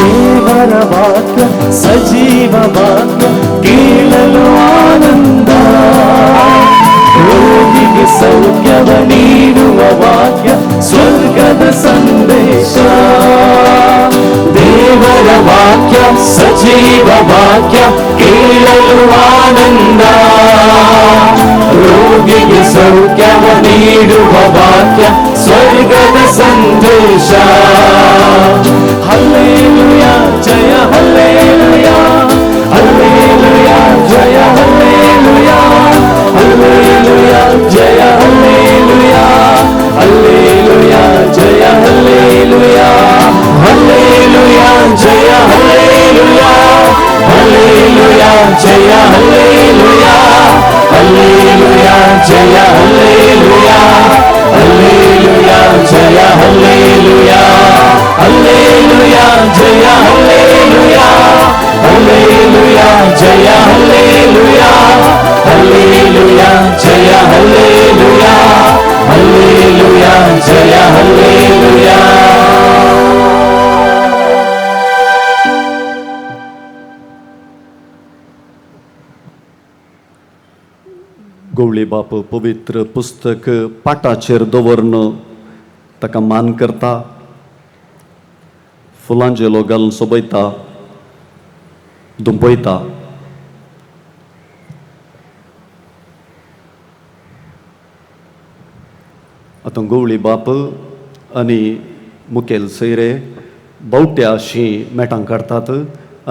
ದೇವರ ವಾಕ್ಯ ಸಜೀವ ವಾಕ್ಯ ಕೇಳಲು ಆನಂದ, ರೋಗಿಗೆ ಸೌಖ್ಯವ ನೀಡುವ ವಾಕ್ಯ ಸ್ವರ್ಗದ ಸಂದೇಶ. ದೇವರ ವಾಕ್ಯ ಸಜೀವ ವಾಕ್ಯ ಕೇಳಲು ಆನಂದ, ರೋಗಿಗೆ ಸೌಖ್ಯವ ನೀಡುವ ವಾಕ್ಯ ಸ್ವರ್ಗದ ಸಂದೇಶ. ಹಲ್ಲೆಲೂಯಾ ಜಯ ಹಲ್ಲೆಲೂಯಾ, ಹಲ್ಲೆಲೂಯಾ ಜಯ ಹಲ್ಲೆಲೂಯಾ, ಹಲ್ಲೆಲೂಯಾ ಜಯ ಹಲ್ಲೆಲೂಯಾ, ಹಲ್ಲೆಲೂಯಾ ಜಯ ಹಲ್ಲೆಲೂಯಾ, ಹಲ್ಲೆಲೂಯಾ ಜಯ ಹಲ್ಲೆಲೂಯಾ, ಹಲ್ಲೆಲೂಯಾ ಜಯ ಹಲ್ಲೆಲೂಯಾ, ಹಲ್ಲೆಲೂಯಾ ಜಯ ಹಲ್ಲೆಲೂಯಾ, ಹಲ್ಲೆಲೂಯಾ ಜಯ ಹಲ್ಲೆಲೂಯಾ, ಹಲ್ಲೆಲೂಯಾ ಜಯ ಹಲ್ಲೆಲೂಯಾ, ಹಲ್ಲೆಲೂಯಾ ಜಯ ಹಲ್ಲೆಲೂಯಾ, ಹಲ್ಲೆಲೂಯಾ ಜಯ ಹಲ್ಲೆಲೂಯಾ, ಹಲ್ಲೆಲೂಯಾ ಜಯ ಹಲ್ಲೆಲೂಯಾ. गवळी बाप पवित्र पुस्तक पाटाचेर दवरून ताका मान करता, फुलांजेलो घालून सोबयता, दुंपयता. आतां गवळी बाप आनी मुखेल सयरे बावट्या अशीं मेटां काडटात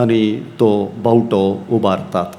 आनी तो बावटो उबारतात.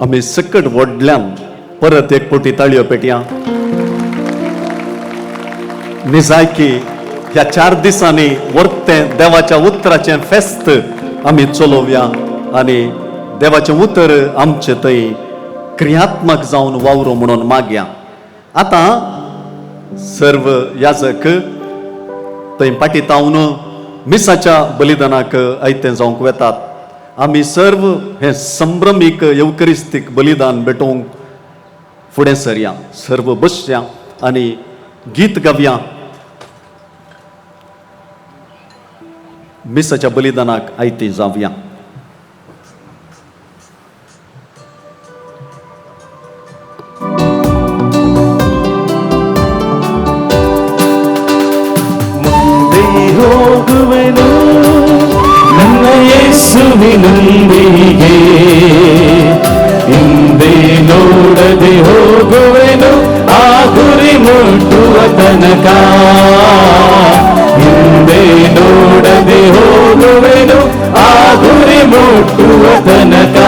आमी सकट व्हडल्यान परत एक पोटी ताळयो पेटया. निजायकी ह्या 4 दिसांनी वर्तें देवाच्या उतराचें फेस्त आमी चलोवया आनी देवाचें उतर आमचे थंय क्रियात्मक जावन वावरो म्हणून मागया. आतां सर्व याजक थंय पाटीतावन मिसाच्या बलिदानाक आयतें जावंक वेतात. आमी सर्व हें संभ्रमीक येवकरिस्तीक बलिदान भेटोवंक फुडें सरया, सर्व बसया आनी गीत गावया. मिसाच्या बलिदानाक आयती जावया. ಮುಂದೆ ಹೋಗುವೆನು ನನ್ನ ಯೇಸುವಿನೊಂದಿಗೆ, ಹಿಂದೆ ನೋಡದೆ ಹೋಗುವೆನು ಆ ಗುರಿ ಮುಟ್ಟುವ ತನಕ. ಹಿಂದೆ ನೋಡದೆ ಹೋಗುವೆನು ಆ ಗುರಿ ಮುಟ್ಟುವ ತನಕ.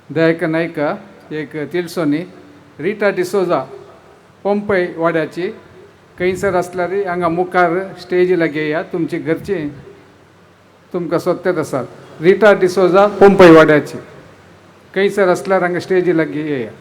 दयाक नायक एक तिळसोनी रिटा डिसोजा पंपय वाड्याची खंयसर आसल्यार हांगा मुखार स्टेजी लागीं येया तुमची घरची तुमकां सोदतात आसात. रिटा डिसोजा पंपय वाड्याची खंयसर आसल्यार हांगा स्टेजी लागीं येया.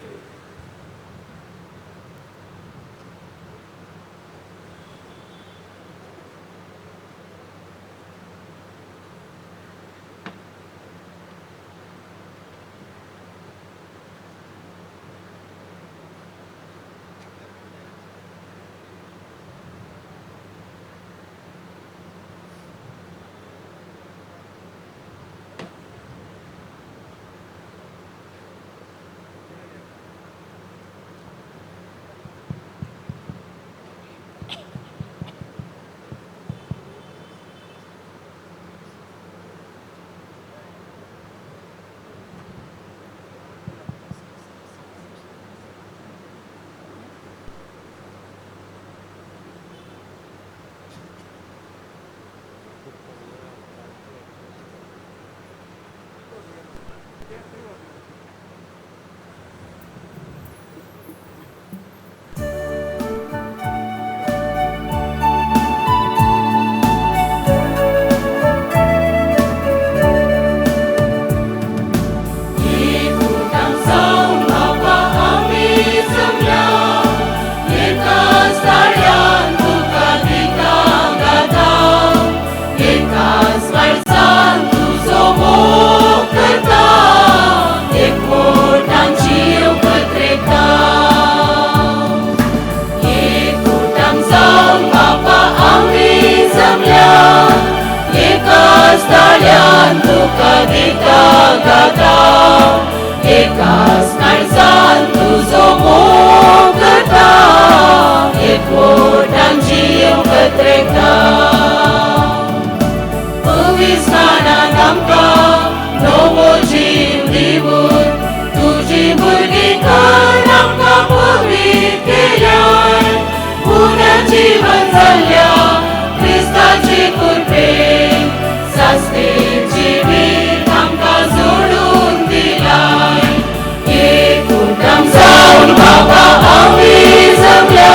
जावन बाबा आमी जमल्या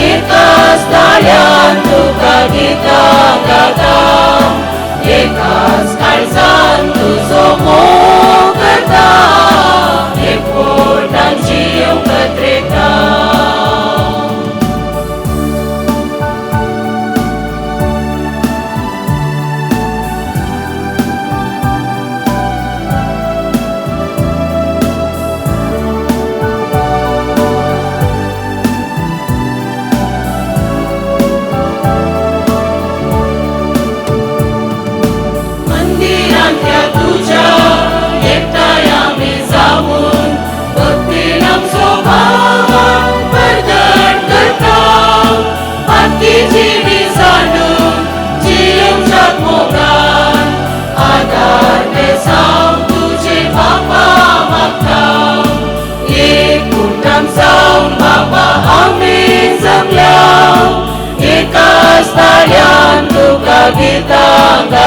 एकाच.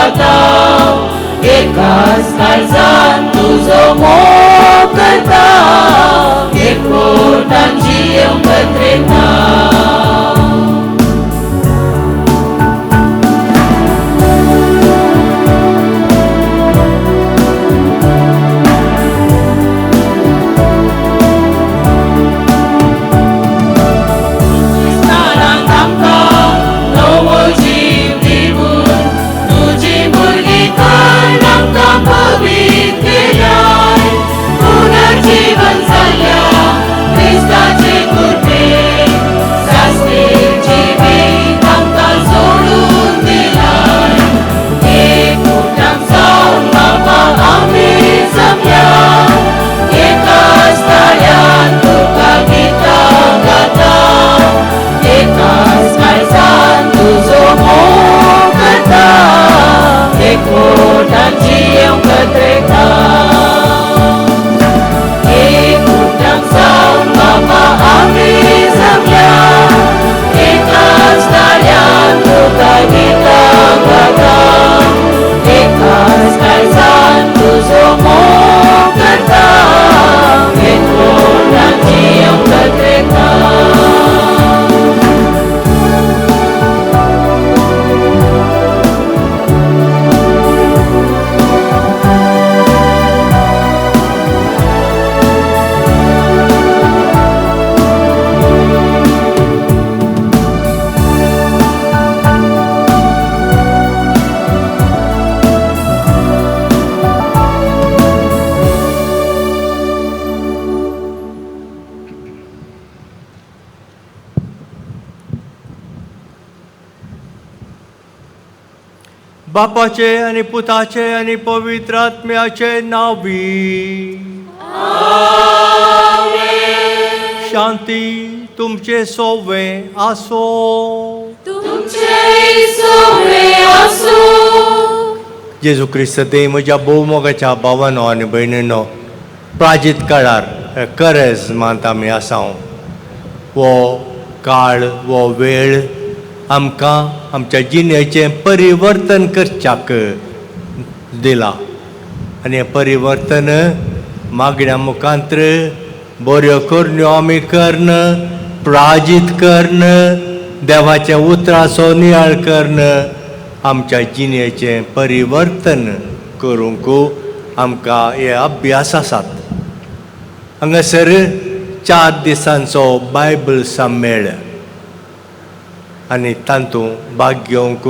गाता, एकाच काळजान तुजो मोग करता, एकवटान जियेवंक पत्रेता. बापाचे आनी पुताचे आनी पवित्र आत्म्याचे नांवी. शांती तुमचे सोवे आसो. तुमचे सोवे आसो. जेजू क्रिस्त ते म्हज्या भोवमोगाच्या भावानो आनी भयणीनो, प्राजीत काळार करेज मानता आमी आसा. हो काळ हो वेळ आमकां आमच्या जिणेचें परिवर्तन करच्याक दिलां आनी हें परिवर्तन मागण्या मुखांत्र बऱ्यो करण्यो आमी कर्ण, प्राजीत कर्ण, देवाच्या उतराचो नियाळ कर्ण, आमच्या जिणेचें परिवर्तन करूंक आमकां हे अभ्यास आसात. हांगासर 4 दिसांचो बायबल सम्मेळ आनी तातूंत भाग घेवंक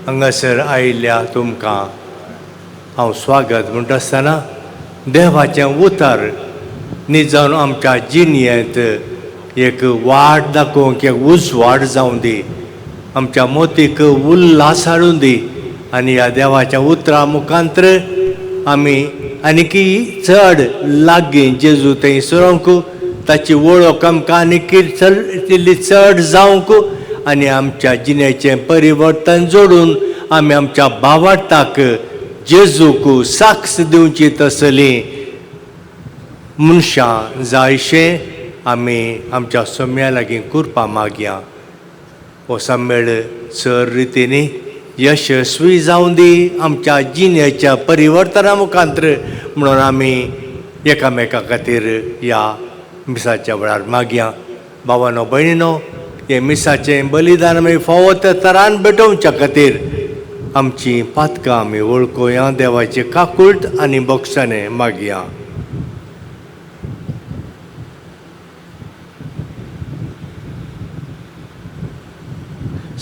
हांगासर आयिल्ल्या तुमकां हांव स्वागत म्हणटा आसतना देवाचें उतर निजान आमच्या जिणेंत एक वाट दाखोवंक एक उजवाड जावं दी, आमच्या मोतीक उल्हास हाडून दी आनी ह्या देवाच्या उतरा मुखांत्र आमी आनीकी चड लागीं जेजू थंय सरोंक, ताची वळख आमकां आनीकी इल्ली चड जावंक आनी आमच्या जिणेचें परिवर्तन जोडून आमी आमच्या भावार्थाक जेजूक साक्ष दिवची तसली मनशां जायशें आमी आमच्या सोम्या लागीं कुरपा मागया. हो सम्मेळ चड रितीनी यशस्वी जावं दी आमच्या जिणेच्या परिवर्तना मुखांत्र म्हणून आमी एकामेका खातीर ह्या मिसाच्या वेळार मागया. भावानो भयणीनो, हे मिसाचें बलिदान आमी फावो त्या तरान भेटोवच्या खातीर आमची पातकां आमी वळखुया, देवाचे काकूट आनी बक्षाने मागया.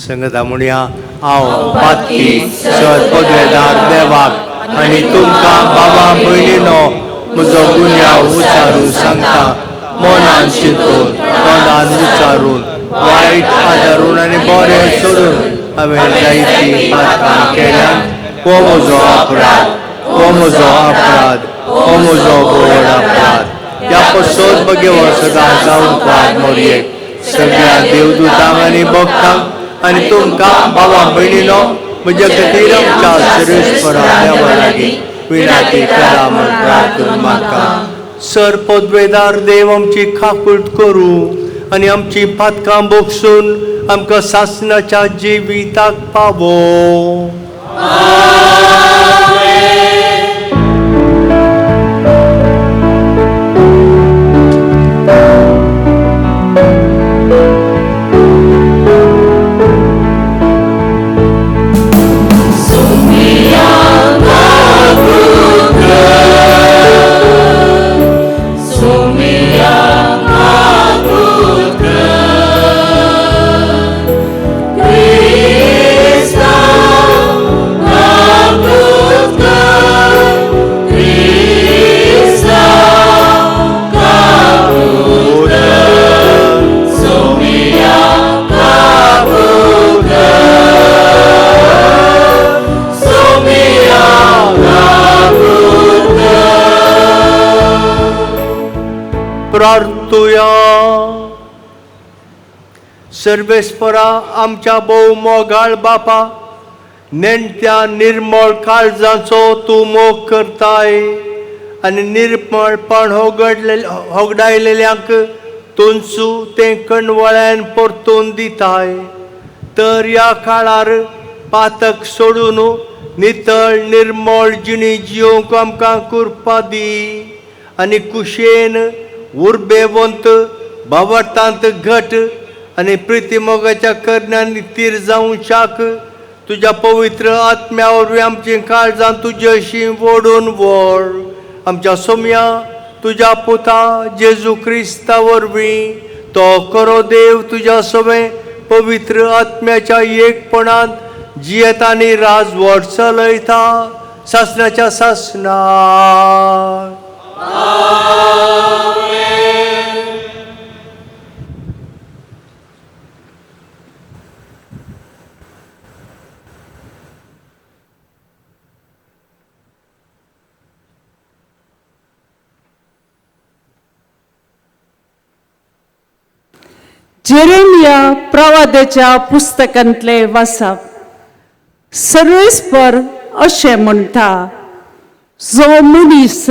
संगता म्हणया, हांव पातकी सत पगडेदार देवाक आनी तुमकां बाबा भयणीनो म्हजो गुन्यांव उचारून सांगता, मनान चिंतून तोंडान उचारून वायट आदारून आनी बरें सोडून हांवें जायतीं पातकां केल्यात. हो म्हजो अपराध, हो म्हजो अपराध, हो म्हजो व्हड अपराध. ह्या पसोत बगेवर सदां जावन पाद मोरयेक सगळ्या देवदूतांक आनी भक्तांक आनी तुमकां बाबा भयणीनो म्हज्या खातीर आमच्या सर्वेस्परा देवा लागीं विनंती करा म्हूण प्रार्थना मागता. सर पदवेदार देव आमची काकूट करूं आनी आमची पातकां बोगसून आमकां सासणाच्या जिविताक पावो. प्रार्थुया. सर्वेस्परा आमच्या भोव मोगाळ बापा, नेणत्या निर्मळ काळजाचो तूं मोग करताय आनी निर्मळपण होगडायलेल्यांक तुंचू तें कणवळ्यान परतून दिताय. तर ह्या काळार पातक सोडून नितळ निर्मळ जिणी जियोंक आमकां कृपा दी आनी कुशेन उर्बेवंत भावार्थांत घट आनी प्रितीमोगाच्या करण्यांनी तीर जावंक तुज्या पवित्र आत्म्या वरवीं आमची काळजां तुजे अशीं ओडून व्हर. आमच्या सोम्या तुज्या पुता जेजू क्रिस्ता वरवीं तो करो देव तुज्या सवें पवित्र आत्म्याच्या एकपणांत जियेता आनी राजवट चलयता सासणाच्या सासणाक. जेरेमिया प्रवादाच्या पुस्तकांतले वाचप. सर्वेस्पर अशें म्हणटा, जो मनीस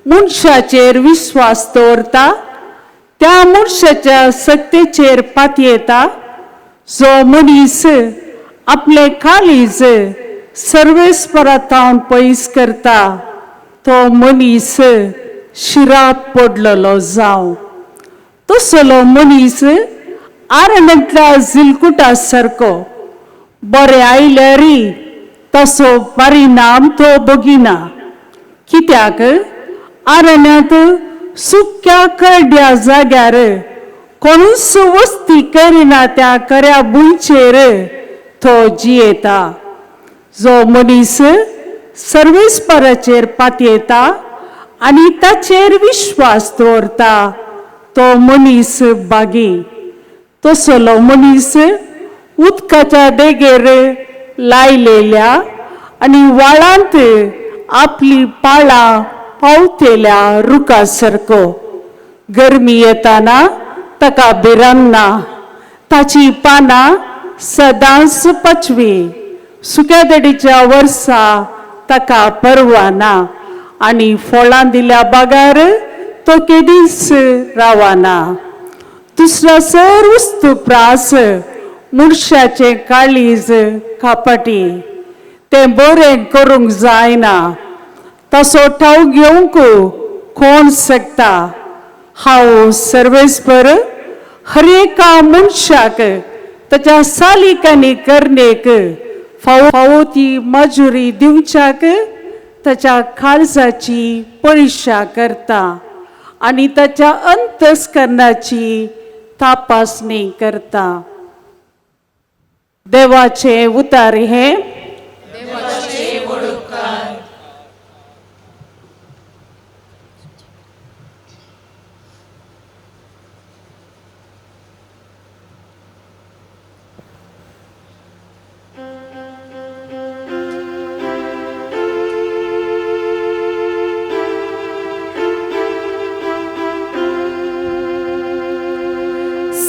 मनशाचेर विस्वास दवरता त्या मनशाच्या सक्तेचेर पातयेता. जो मनीस आपले काळीज सर्वेस्परा थावन पयस करता तो मनीस शिराप पडलेलो जावं. तसलो मनीस आरण्यांतल्या जिलकुटा सारको बरें आयल्यार तसो परिणाम तो बगिना. कित्याक आरण्यांत सुक्या करड्या जाग्यार कोणूच वस्ती करिना त्या कऱ्या भुंयचेर तो जियेता. जो मनीस सर्वेस्पराचेर पातयेता आनी ताचेर विश्वास दवरता तो मनीस बागी. तसलो मनीस उदकाच्या देगेर लायलेल्या आनी व्हाळांत आपली पाळां पावतेल्या रुखा सारको. गरमी येताना ताका भिरांना, ताची पानां सदांच पाचवी. सुक्या देडीच्या वर्सा ताका परवाना आनी फळां दिल्या बागार तो केदीच रावना. दुसरो सर वस्तू प्रास मनशाचें काळीज कापटी, तें बरें करूंक जायना. तसो ठाव घेवंक कोण शकता? हांव सर्वेस्पर हर एका मनशाक ताच्या सालीक आनी करणेक फावो फावो ती मजुरी दिवच्याक ताच्या काळजाची परिक्षा करता आनी ताच्या अंतस्करणाची तपासणी करता. देवाचे उतार हे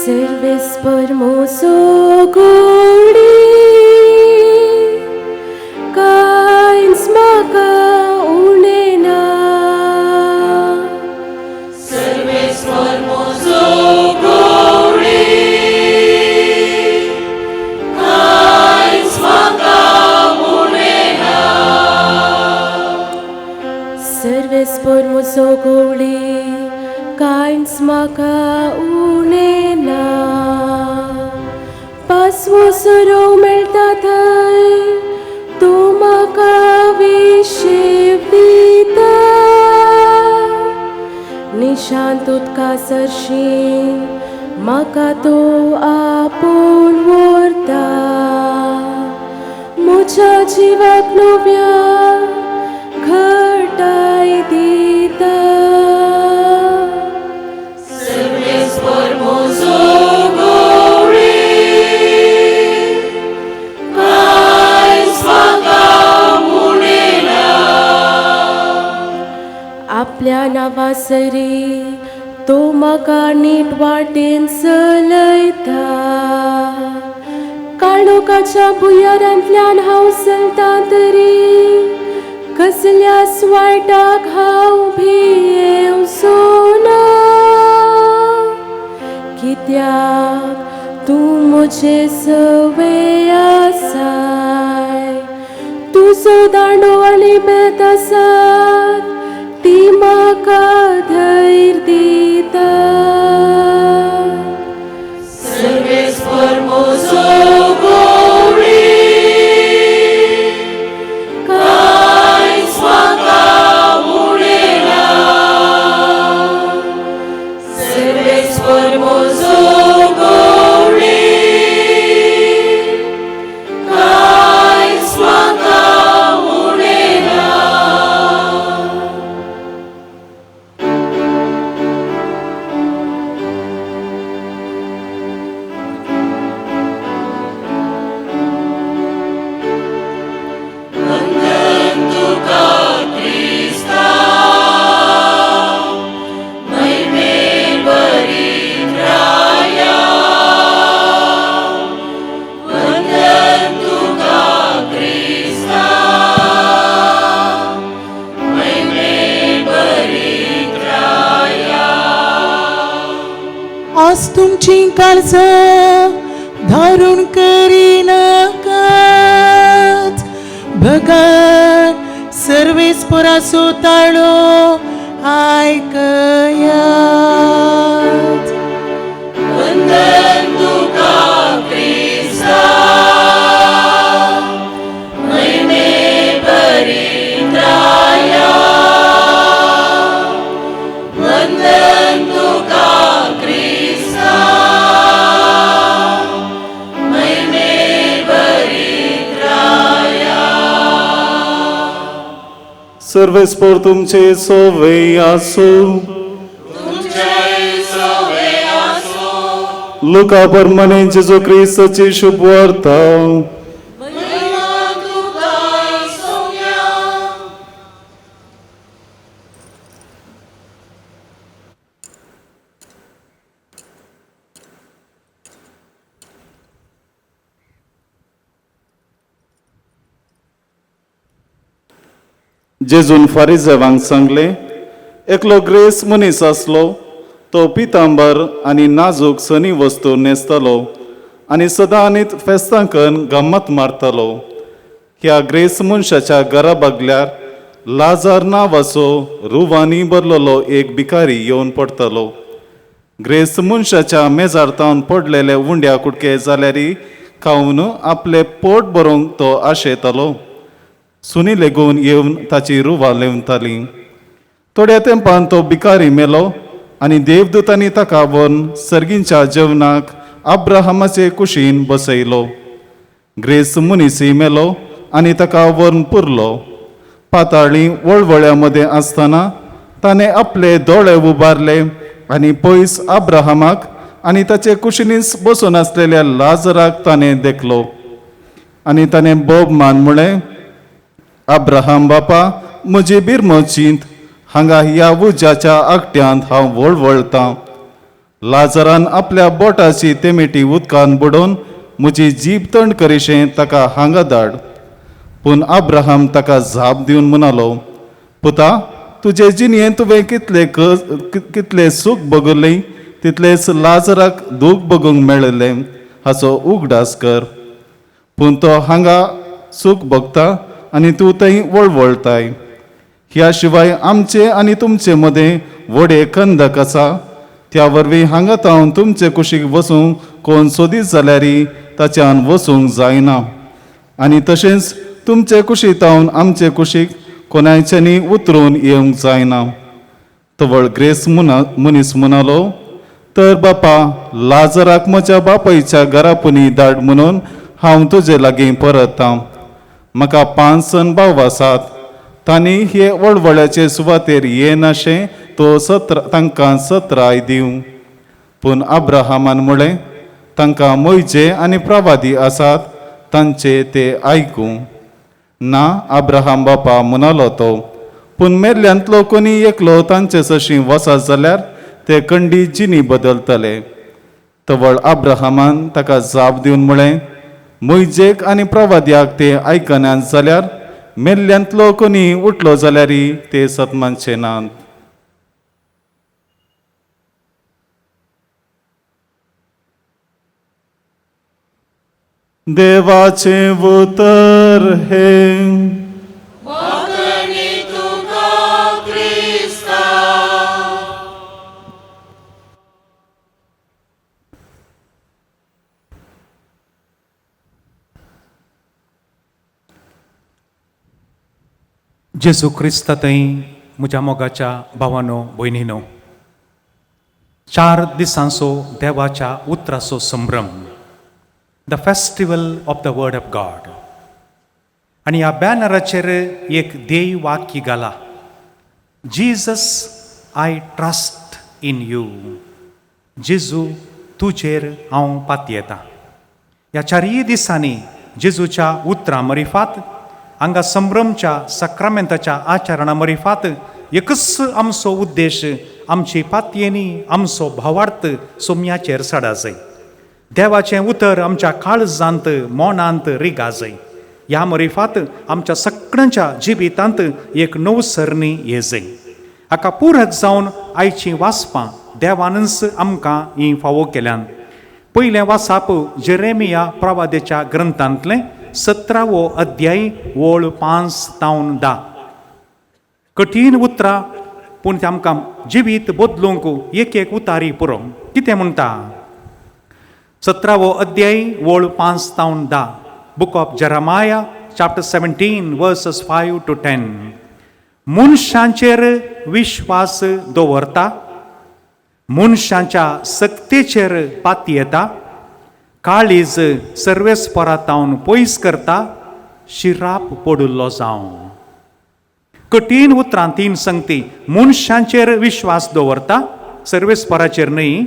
सर्वेस्पर मोसो गोडी कांयच म्हाका उणें ना. सर्वेस्पर मोसो गोडी कांयच म्हाका पासवो मेळटा थंय तूं म्हाका विशेव दिता. निशांत उदका सरशी म्हाका तूं आपूण व्हरता. म्हज्या जिवाक नव्या घटाय दिता. सर्वेस्पर म्हजो गवळी, कांयच म्हाका उणें ना. आपल्या नांवासरी तो म्हाका नीट वाटेन चलयता. काळोखाच्या भुंयारांतल्यान हांव चलता तरी कसल्याच वायटाक हांव भियेवचो ना. कित्याक तूं म्हजे सवे आसाय. तुजो दांडो आनी बेत आसात ती म्हाका धैर्य दिता. सर्वेस्पर म्हजो गवळी, कांयच म्हाका उणें ना. सर्वेस्पर म्हजो गवळी, कांयच म्हाका उणें ना. वंदन तुका क्रिस्ता, महिमे परित्राया. वंदन तुका क्रिस्ता, महिमे परित्राया. आज तुमची काळजां धारून करिनाकात. भगत सर्वेस्पराचो ताळो आयकयात. वंदन तुका क्रिस्ता, महिमे परित्राया. वंदन तुका क्रिस्ता, महिमे परित्राया. सर्वेस्पर तुमचे सोवे आसूं. तुमचे सवे आसूं. लुका परमाने जेजू क्रिस्ताची शुभवार्ता. महिमा तुका सोम्या. जेजून फारिजेवांक सांगलें, एकलो ग्रेस मनीस आसलो, तो पितांबर आनी नाजूक सनी वस्तू न्हेसतालो आनी सदां आनी फेस्तांकन गम्मत मारतालो. ह्या ग्रेस मनशाच्या घरा बागल्यार लाजार नांवाचो रुवांनी भरलेलो एक भिकारी येवन पडटालो. ग्रेस मनशाच्या मेजार तावन पडलेले उंड्या कुडके जाल्यार खावन आपले पोट भरोंक तो आशेतालो. सुनी लेगून येवन ताची रुवां लेवताली. थोड्या तेंपान तो भिकारी मेलो आनी देवदूतांनी ताका व्हरून सर्गींच्या जेवणाक अब्राहमाचे कुशीन बसयलो. ग्रेस मनीसय मेलो आनी ताका व्हरून पुरलो. पाताळी वळवळ्या मदें आसतना ताणें आपले दोळे उबारले आनी पयस अब्राहमाक आनी ताचे कुशिनीच बसून आसलेल्या लाजराक ताणें देखलो आनी ताणें बोब मान म्हळें, अब्राहम बापा, म्हजी बिरमचींत हांगा ह्या उज्याच्या आगट्यांत हांव वळवळतां. लाजरान आपल्या बोटाची तेमेटी उदकान बुडोवन म्हजी जीब तण करिशें ताका हांगा धाड. पूण अब्राहम ताका जाप दिवन म्हणालो, पुता, तुजे जिणेंत तुवें कितले कितले सूख भोगलें तितलेंच लाजराक दूख भोगूंक मेळिल्लें हाचो उगडास कर. पूण तो हांगा सूख भोगता आनी तूं थंय वळवळताय. ह्या शिवाय आमचे आनी तुमचे मदें व्हड कंदक आसा, त्या वरवीं हांगा तावन तुमचे कुशीक वचूंक कोण सोदीत जाल्यार ताच्यान वचूंक जायना आनी तशेंच तुमचे कुशीतावन आमचे कुशीक कोणायच्यांनी उतरून येवंक जायना. तवळ ग्रेस मुना मनीस म्हणालो, तर बापा लाजराक म्हज्या बापायच्या घरापुनी धाड म्हणून हांव तुजे लागीं परतां. म्हाका 5 सण भाव आसात, तांणी हे वळवळ्याचे सुवातेर येनाशें तो सत्र तांकां सत्राय दिवं. पूण अब्राहमान म्हळें, तांकां मोयजे आनी प्रवादी आसात, तांचे ते आयकूं. ना अब्राहम बापा म्हणालो तो, पूण मेल्ल्यांतलो कोणी एकलो तांचे सशीं वचत जाल्यार ते कंडी जिनी बदलतले. तवळ अब्राहमान ताका जाप दिवन म्हळें, मोयजेक आनी प्रवाद्याक ते आयकनात जाल्यार मेल्ल्यांतलो कोणी उठलो जाल्यारय ते सतमानचे नात. देवाचें उतर हें. वाकणी तुका क्रिस्ता. जेजू क्रिस्ता थंय म्हज्या मोगाच्या भावानो भयणीनो, 4 दिसांचो देवाच्या उतराचो संभ्रम, the festival of the word of God. आनी ह्या बॅनराचेर एक ध्येय वाक्य घाला, Jesus I trust in you. जेजू तुजेर हांव पातयेतां. ह्या 4 दिसांनी जेजूच्या उतरां मरिफात, हांगा संभ्रमच्या सक्रामेंताच्या आचरणा मरिफात एकच आमचो उद्देश, आमची पातयेनी आमचो भावार्थ सोम्याचेर सडा जाय. देवाचें उतर आमच्या काळजांत मनांत रिगा जाय. ह्या मरिफात आमच्या सगळ्यांच्या जिवितांत एक नवसरणी ये जाय. हाका पूरक जावन आयचीं वाचपां देवानच आमकां हीं फावो केल्यान. पयलें वासाप जेरेमिया प्रवादेच्या ग्रंथांतलें 17वो अध्याय ओळ 5 तावन 10. कठीण उतरां पूण तें आमकां जिवीत बदलूंक एक एक उतारी पुरो. कितें म्हणटा? 17वो अध्याय ओळ 5 तावन 10, book of Jeremiah chapter 17 verses 5 to 10. मनशांचेर विश्वास दवरता, मनशांच्या सक्तेचेर पातयेता, काळीज सर्वेस्परातावन पयस करता, शिराप पडिल्लो जावं. कठीण उतरां 3 संगती. मनशांचेर विश्वास दवरता, सर्वेस्पराचेर न्हय,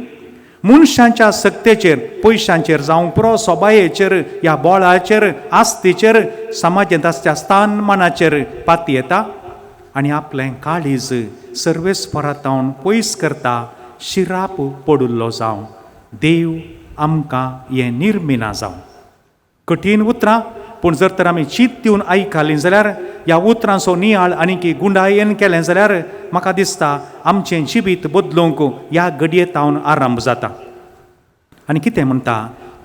मनशांच्या सक्तेचेर, पयशांचेर जावं पुरो, सोबायेचेर, ह्या बोळाचेर, आस्तीचेर, समाजांत आसच्या स्थानमानाचेर पातयेता आनी आपलें काळीज सर्वेस्परातावन पयस करता, शिराप पडिल्लो जावं. देव आमकां हें निर्मिना जावं. कठीण उतरां पूण जर तर आमी चीत दिवन आयकलीं जाल्यार, ह्या उतरांचो नियाळ आनीक गुंडायेन केलें जाल्यार म्हाका दिसता आमचें जिवीत बदलूंक ह्या घडयेतावन आरंभ जाता. आनी कितें म्हणटा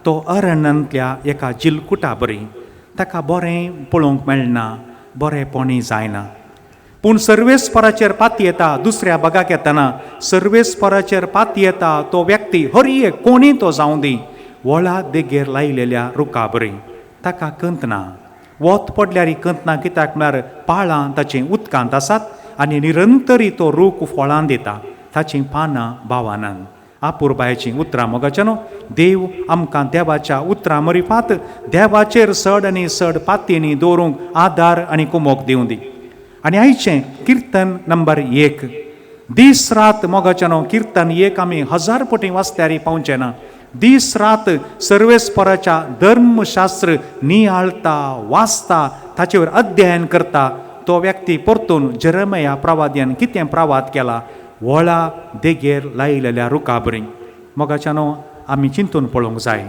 तो अरण्यांतल्या एका जिलकुटा बरी, ताका बरें पळोवंक मेळना, बरेंपणी जायना, पूण सर्वेस्पराचेर पातयेता. दुसऱ्या भागाक येतना सर्वेस्पराचेर पातयेता तो व्यक्ती हर एक कोणी तो जावं दी, वळा देगेर लायलेल्या रुखा बरी, ताका कंत ना. वत पडल्यार कंत ना, कित्याक म्हळ्यार पाळां ताचीं उदकांत आसात आनी निरंतरी तो रूख फळां दिता, ताचीं पानां बावानान. आपुरबायेचीं उतरां मोगाच्यानो, देव आमकां देवाच्या उतरां मरिफात देवाचेर सड आनी सड पातयेनी दवरूंक आदार आनी कुमोक दिवं दी. आनी आयचें किर्तन नंबर 1, दीस रात मोगाच्यानो किर्तन 1 आमी 1000 पटी वाचल्यार पावचें ना. दीस रात सर्वेस्पराच्या धर्मशास्त्र नियाळता, वाचता, ताचेर अध्ययन करता तो व्यक्ती परतून जेरेमिया प्रवाद्यान कितें प्रवाद केला, वळा देगेर लायलेल्या रुखा बरी. मोगाच्यानो आमी चिंतून पळोवंक जाय.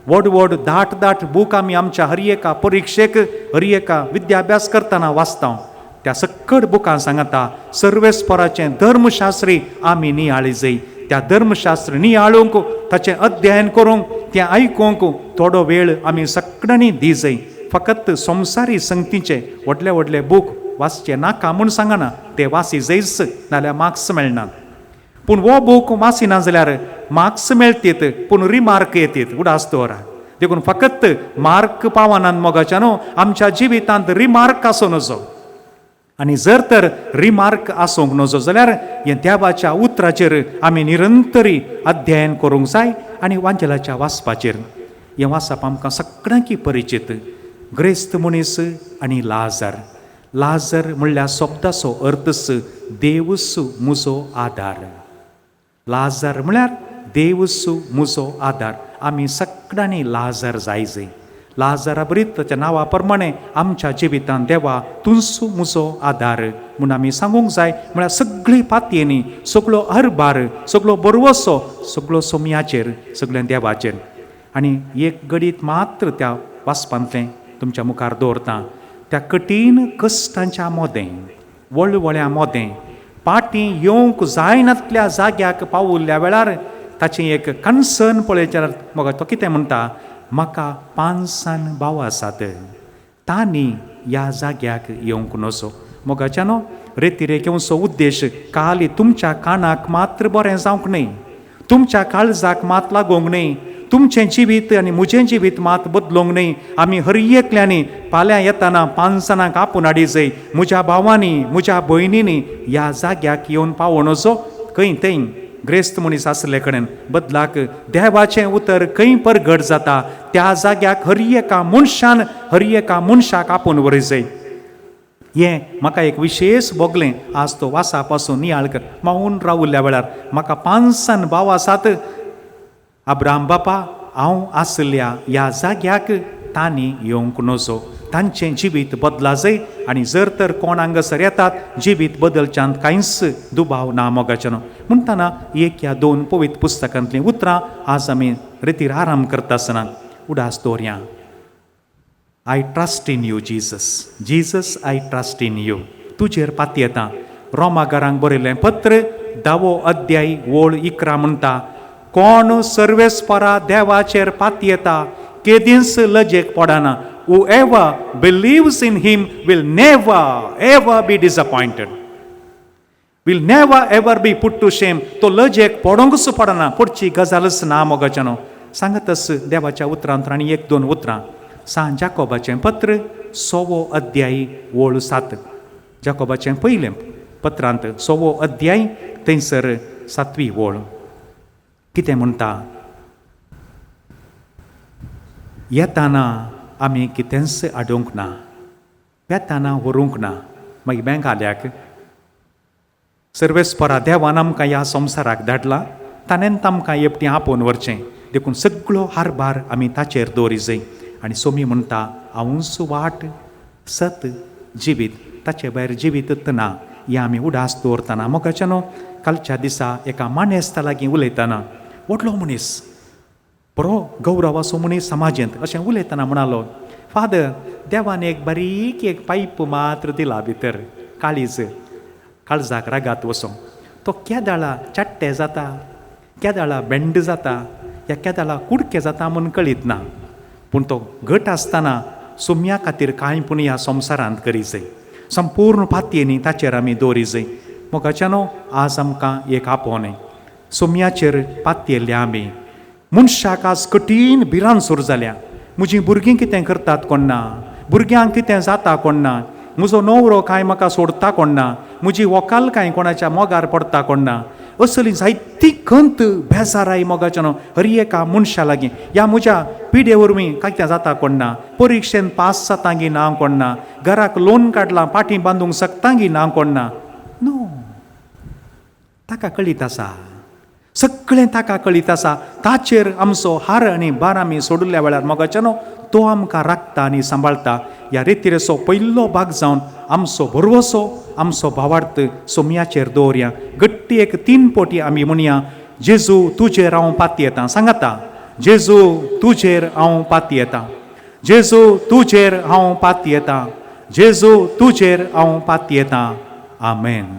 व्हड व्हड दाट दाट बूक आमी आमच्या हर एका परिक्षेक, हर एका विद्याभ्यास करतना वाचता. त्या सक्कड बुकां सांगता सर्वेस्पराचें धर्मशास्त्री आमी नियाळी जाय. त्या धर्मशास्त्र नियाळूंक, ताचें अध्ययन करूंक, तें आयकूंक थोडो वेळ आमी सगळ्यांनी दी जाय. फकत संवसारी संगतीचे व्हडले व्हडले बूक वाचचे नाका म्हूण सांगना, ते वाची जायच, नाल्यार मार्क्स मेळनात. पूण हो बूक वाचिना जाल्यार मार्क्स मेळटीत पूण रिमार्क येतीत. उडास दवरा, देखून फकत मार्क पावनात मोगाच्या न्हू, आमच्या जिवितांत रिमार्क आसूं नजो. आनी जर तर रिमार्क आसूंक नजो जाल्यार हे देवाच्या उतराचेर आमी निरंतरी अध्ययन करूंक जाय आनी वांजेलाच्या वाचपाचेर. हें वाचप आमकां सगळ्यांकी परिचीत. ग्रेस्त मनीस आनी लाजर. लाजर म्हणल्यार शब्दाचो अर्थच देवूच म्हजो आदार. लाजर म्हळ्यार देवूच म्हजो आदार. आमी सगळ्यांनी लाजर जायजे. लाजरा बरीत ताच्या नांवा प्रमाणे आमच्या जिवितांत देवा तूंच म्हजो आदार म्हूण आमी सांगूंक जाय. म्हळ्यार सगळी पातयेनी, सगळो हरबार, सगळो बरवसो, सगळो सोमयाचेर, सगळ्या देवाचेर. आनी एक गडीत मात्र त्या वाचपांतलें तुमच्या मुखार दवरता. त्या कठीण कश्टांच्या मोदें, वळवळ्या मोदें, पाटी येवंक जायनातल्या जाग्याक पावुल्ल्या वेळार ताचें एक कन्सर्न पळयच्यार मगो तो कितें म्हणटा, म्हाका 5 सान भाव आसात, तांणी ह्या जाग्याक येवंक नजो. मोगाच्या न्हू, रेतिरेक येवचो उद्देश काली तुमच्या कानाक मात्र बरें जावंक न्हय, तुमच्या काळजाक मात लागोंक न्हय, तुमचें जिवीत आनी म्हजें जिवीत मात बदलोंक न्हय. आमी हर एकल्यांनी फाल्यां येतना 5 जाणांक आपोवन हाडिजय, म्हज्या भावांनी म्हज्या भयणींनी ह्या जाग्याक येवन पावोवं नजो. खंय थंय ग्रेस्त मनीस आसले कडेन बदलाक देवाचें उतर खंय परगट जाता त्या जाग्याक हर एका मनशान हर एका मनशाक आपोवन व्हरिजय. हें म्हाका एक विशेश भोगलें आज तो वासा पासून नियाळ कर मावून रावुल्ल्या वेळार. म्हाका 5 सान भाव आसात, अब्राहम बापा हांव आसल्या ह्या जाग्याक तांणी येवंक नजो. तांचें जिवीत बदला जाय. आनी जर तर कोण हांगासर येतात जिवीत बदलच्यांत कांयच दुबाव ना मोगाचें न्हू. म्हणटना 1 या 2 पवित्र पुस्तकांतलीं उतरां आज आमी रितीर आराम करता आसतना उडास दवरया. I trust in you Jesus, Jesus I trust in you. तुजेर पातयेता. रोमागारांक बरयलें पत्र 10वो अध्याय ओळ 11 म्हणटा, कोण सर्वेस्परा देवाचेर पातयेता केदींच लजेक पडना. Whoever believes in him will never ever be disappointed, will never ever be put to shame. तो लजेक पडोंकूच पडना, पडची गजालच ना मोगाच्या न्हू. सांगतच देवाच्या उतरांत आनी 1-2 उतरां. सांत जाकोबाचें पत्र 6वो अध्याय ओळ 7. जाकोबाचें पयलें पत्रांत 6वो अध्याय थंयसर 7वी ओळ कितें म्हणटा, येताना आमी कितेंच हाडूंक ना, वेताना व्हरूंक ना. मागीर बँक आल्याक सर्वेस्परा देवान आमकां ह्या संवसाराक धाडला, ताणें आमकां एकटीं आपोवन व्हरचें. देखून सगळो हारभार आमी ताचेर दवरिजय. आनी सोमी म्हणटा, हांवूच वाट, सत, जिवीत, ताचे भायर जिवीतच ना. हें आमी उडास दवरतना मोगाच्या न्हू, कालच्या दिसा एका मानेस्ता लागीं उलयतना, व्हडलो मनीस, बरो गौरवाचो मनीस समाजेंत, अशें उलयतना म्हणालो, फादर देवान एक बारीक एक पायप मात्र दिला भितर काळीज, काळजाक रागात वचोंक. तो केदाळा चाट्टे जाता, केदाळा बेंड जाता, या केदाळा कुडके जाता म्हूण कळीत ना. पूण तो घट आसतना सोम्या खातीर कांय पूण ह्या संवसारांत करिजय. संपूर्ण पातयेनी ताचेर आमी दवरिजय. मोगाच्या न्हू, आज आमकां एक आपोवणें सोम्याचेर पातयेल्ल्या आमी मनशाक आज कठीण भिरांत सुरू जाल्या. म्हजीं भुरगीं कितें करतात कोण ना, भुरग्यांक कितें जाता कोण ना, म्हजो न्हवरो कांय म्हाका सोडता कोण ना, म्हजी व्हंकल कांय कोणाच्या मोगार पडता कोण ना, असली जायती खंत बेजाराय मोगाच्या न्हू हर एका मनशा लागीं. ह्या म्हज्या पिडे वरवीं कितें जाता कोण ना, परिक्षेन पास जाता गी ना कोण ना, घराक लोन काडलां पाटी बांदूंक शकता गी ना कोण ना. न्हू, ताका कळीत आसा, सगळें ताका कळीत आसा. ताचेर आमचो हार आनी भार आमी सोडिल्ल्या वेळार मोगाच्या न्हू तो आमकां राखता आनी सांबाळटा. ह्या रेतिरेचो पयलो भाग जावन आमचो भरवसो, आमचो भावार्थ सोम्याचेर दवरया. गट्टी एक 3 पोटी आमी म्हणया, जेजू तुजेर हांव पातयेता. सांगाता, जेजू तुजेर हांव पातयेता, जेजू तुजेर हांव पातयेता, जेजू तुजेर हांव पातयेता. आमेन.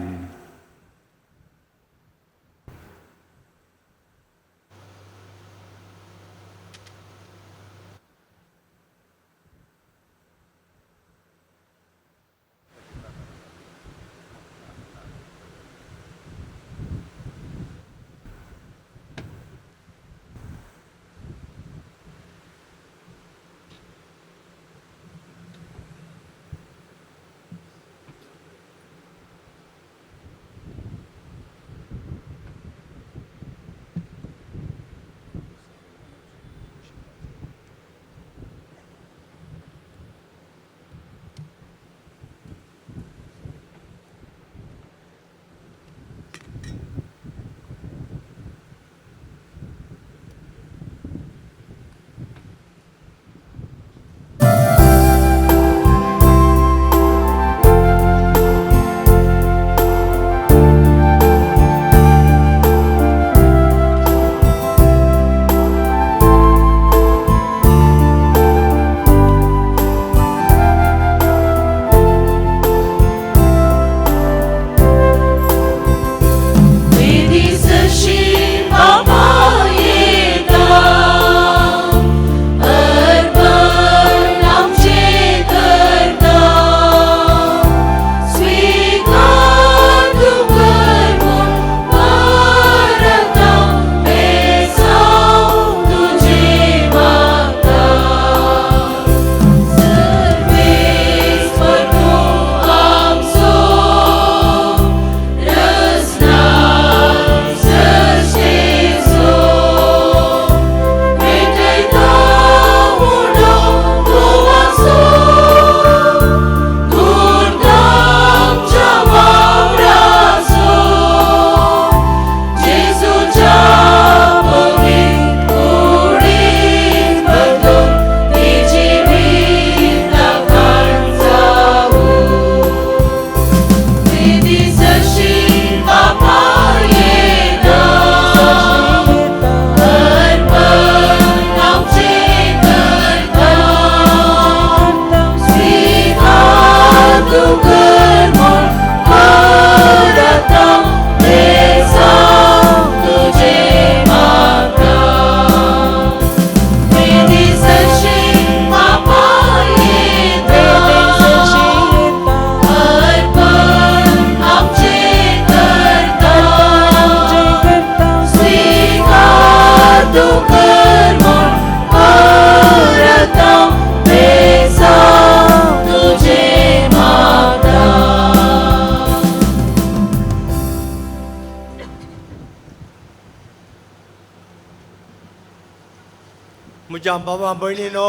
म्हज्या बाबा भयणीनो,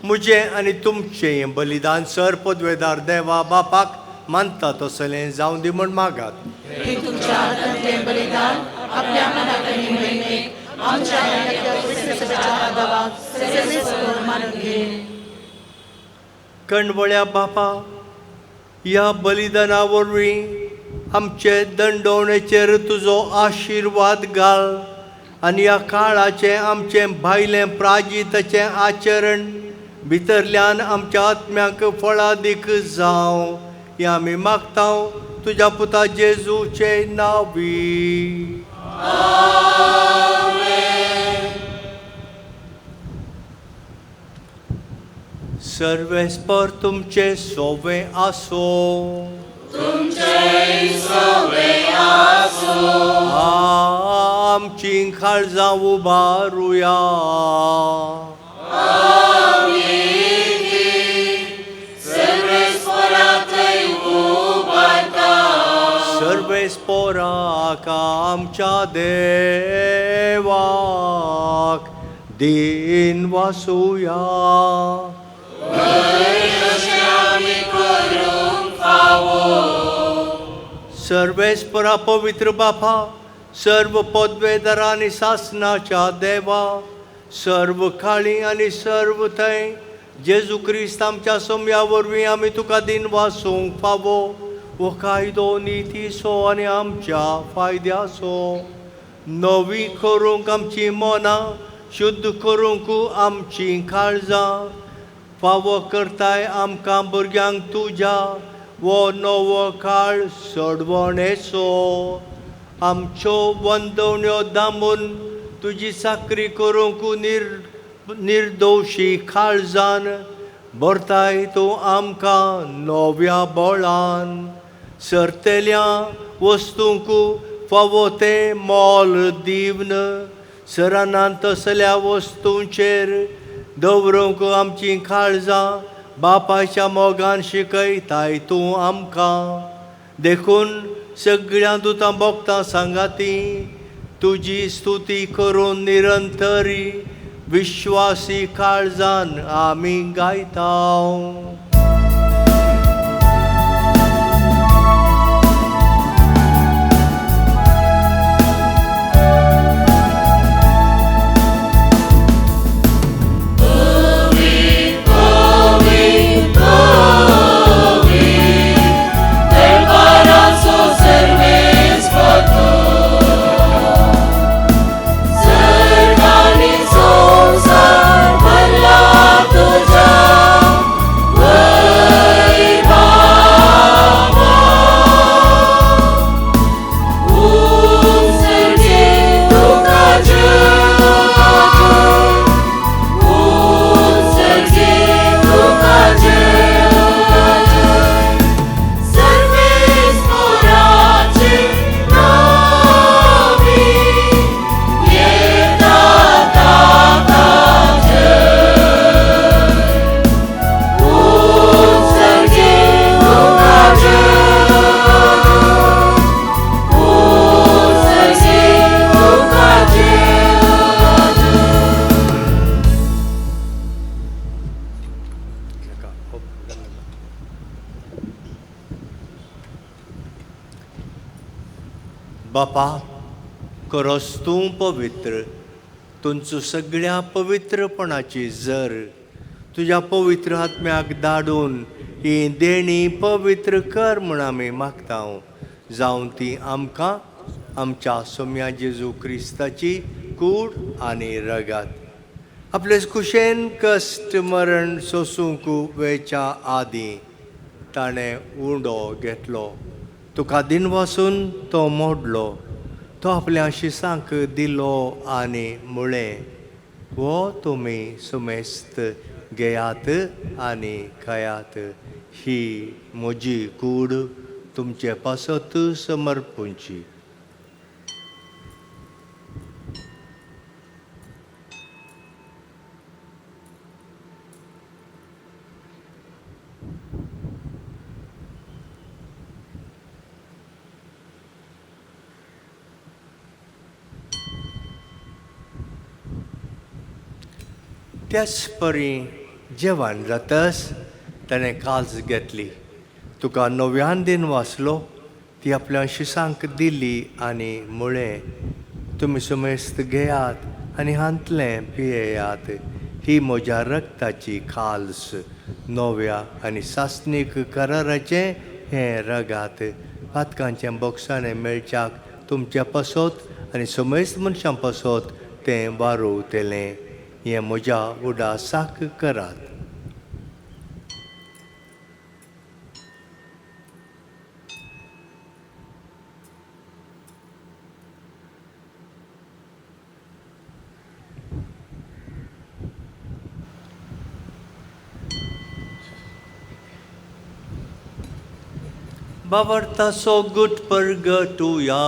म्हजें आनी तुमचें बलिदान सर पदवेदार देवा बापाक मानता तसलें जावं दी म्हूण मागात. हे तुमच्या हातांतलें बलिदान आपल्या मनाक आनी महिमेक आमच्या आनी आपल्या पवित्र सभेच्या आदावाक सर्वेस्पर मानून घे. कणवळ्या बापा, ह्या बलिदाना वरवीं आमचे दंडवणेचेर तुजो आशिर्वाद घाल आनी ह्या काळाचें आमचें भायलें प्राजिताचें आचरण भितरल्यान आमच्या आत्म्याक फळादीक जावं हें आमी मागता तुज्या पुता जेजूचे नांवी. सर्वेस्पर तुमचे सोवे आसो. आमची काळजां उबारुया. सर्वेस्पराक आमच्या देवाक दिन वासुया. सर्वेस्परा पवित्र बापा, सर्व पदवेदार आनी सासनाच्या देवा, सर्व काळी आनी सर्व थंय जेजू क्रिस्त आमच्या सोम्या वरवीं आमी तुका दिन वासूंक फावो हो कायदो नितीचो आनी आमच्या फायद्याचो नवी करूंक आमची मनां शुद्ध करूंक आमची काळजां फावो करताय आमकां भुरग्यांक तुज्या वो नवो काळ सोडवणेचो. आमच्यो वंदवण्यो दामून तुजी चाकरी करूंक निर्दोशी काळजान भरताय तूं आमकां नव्या बळान. सरतेल्या वस्तूंक फावो तें मोल दिवन सरानान तसल्या वस्तूंचेर दवरूंक आमची काळजां बापायच्या मोगान शिकयताय तूं आमकां. देखून सगळ्यां दुतां भोगतां सांगाती तुजी स्तुती करून निरंतरी विश्वासी काळजान आमी गायता. बापा, खरोच तूं पवित्र, तुमचो सगळ्या पवित्रपणाची जर तुज्या पवित्र आत्म्याक धाडून ही देणी पवित्र कर म्हूण आमी मागता. जावन ती आमकां आमच्या सोम्या जेजू क्रिस्ताची कूड आनी रगात आपले कुशेन कश्ट मरण सोसूंक वेच्या आदीं ताणें उंडो घेतलो, तुका दिनवासून तो मोडलो, तो आपल्या शिसांक दिलो आनी म्हळें, हो तुमी सुमेस्त घेयात आनी खायात, ही म्हजी कूड तुमचे पासत समर्पूंची. त्याच परी जेवण जातस ताणें काल्स घेतली, तुका नव्यान दिन वाचलो, ती आपल्या शिसांक दिली आनी म्हळें, तुमी समेस्त घेयात आनी हांतलें पियेयात, ही म्हज्या रक्ताची खाल्स, नव्या आनी सासणीक कराराचें हें रगात, पातकांचें बोक्साणें मेळच्याक तुमच्या पासत आनी समेस्त मनशां पासत तें वारोवतलें, हें म्हज्या उडासाक करात. बाबर्ता सो गुट परगटुया.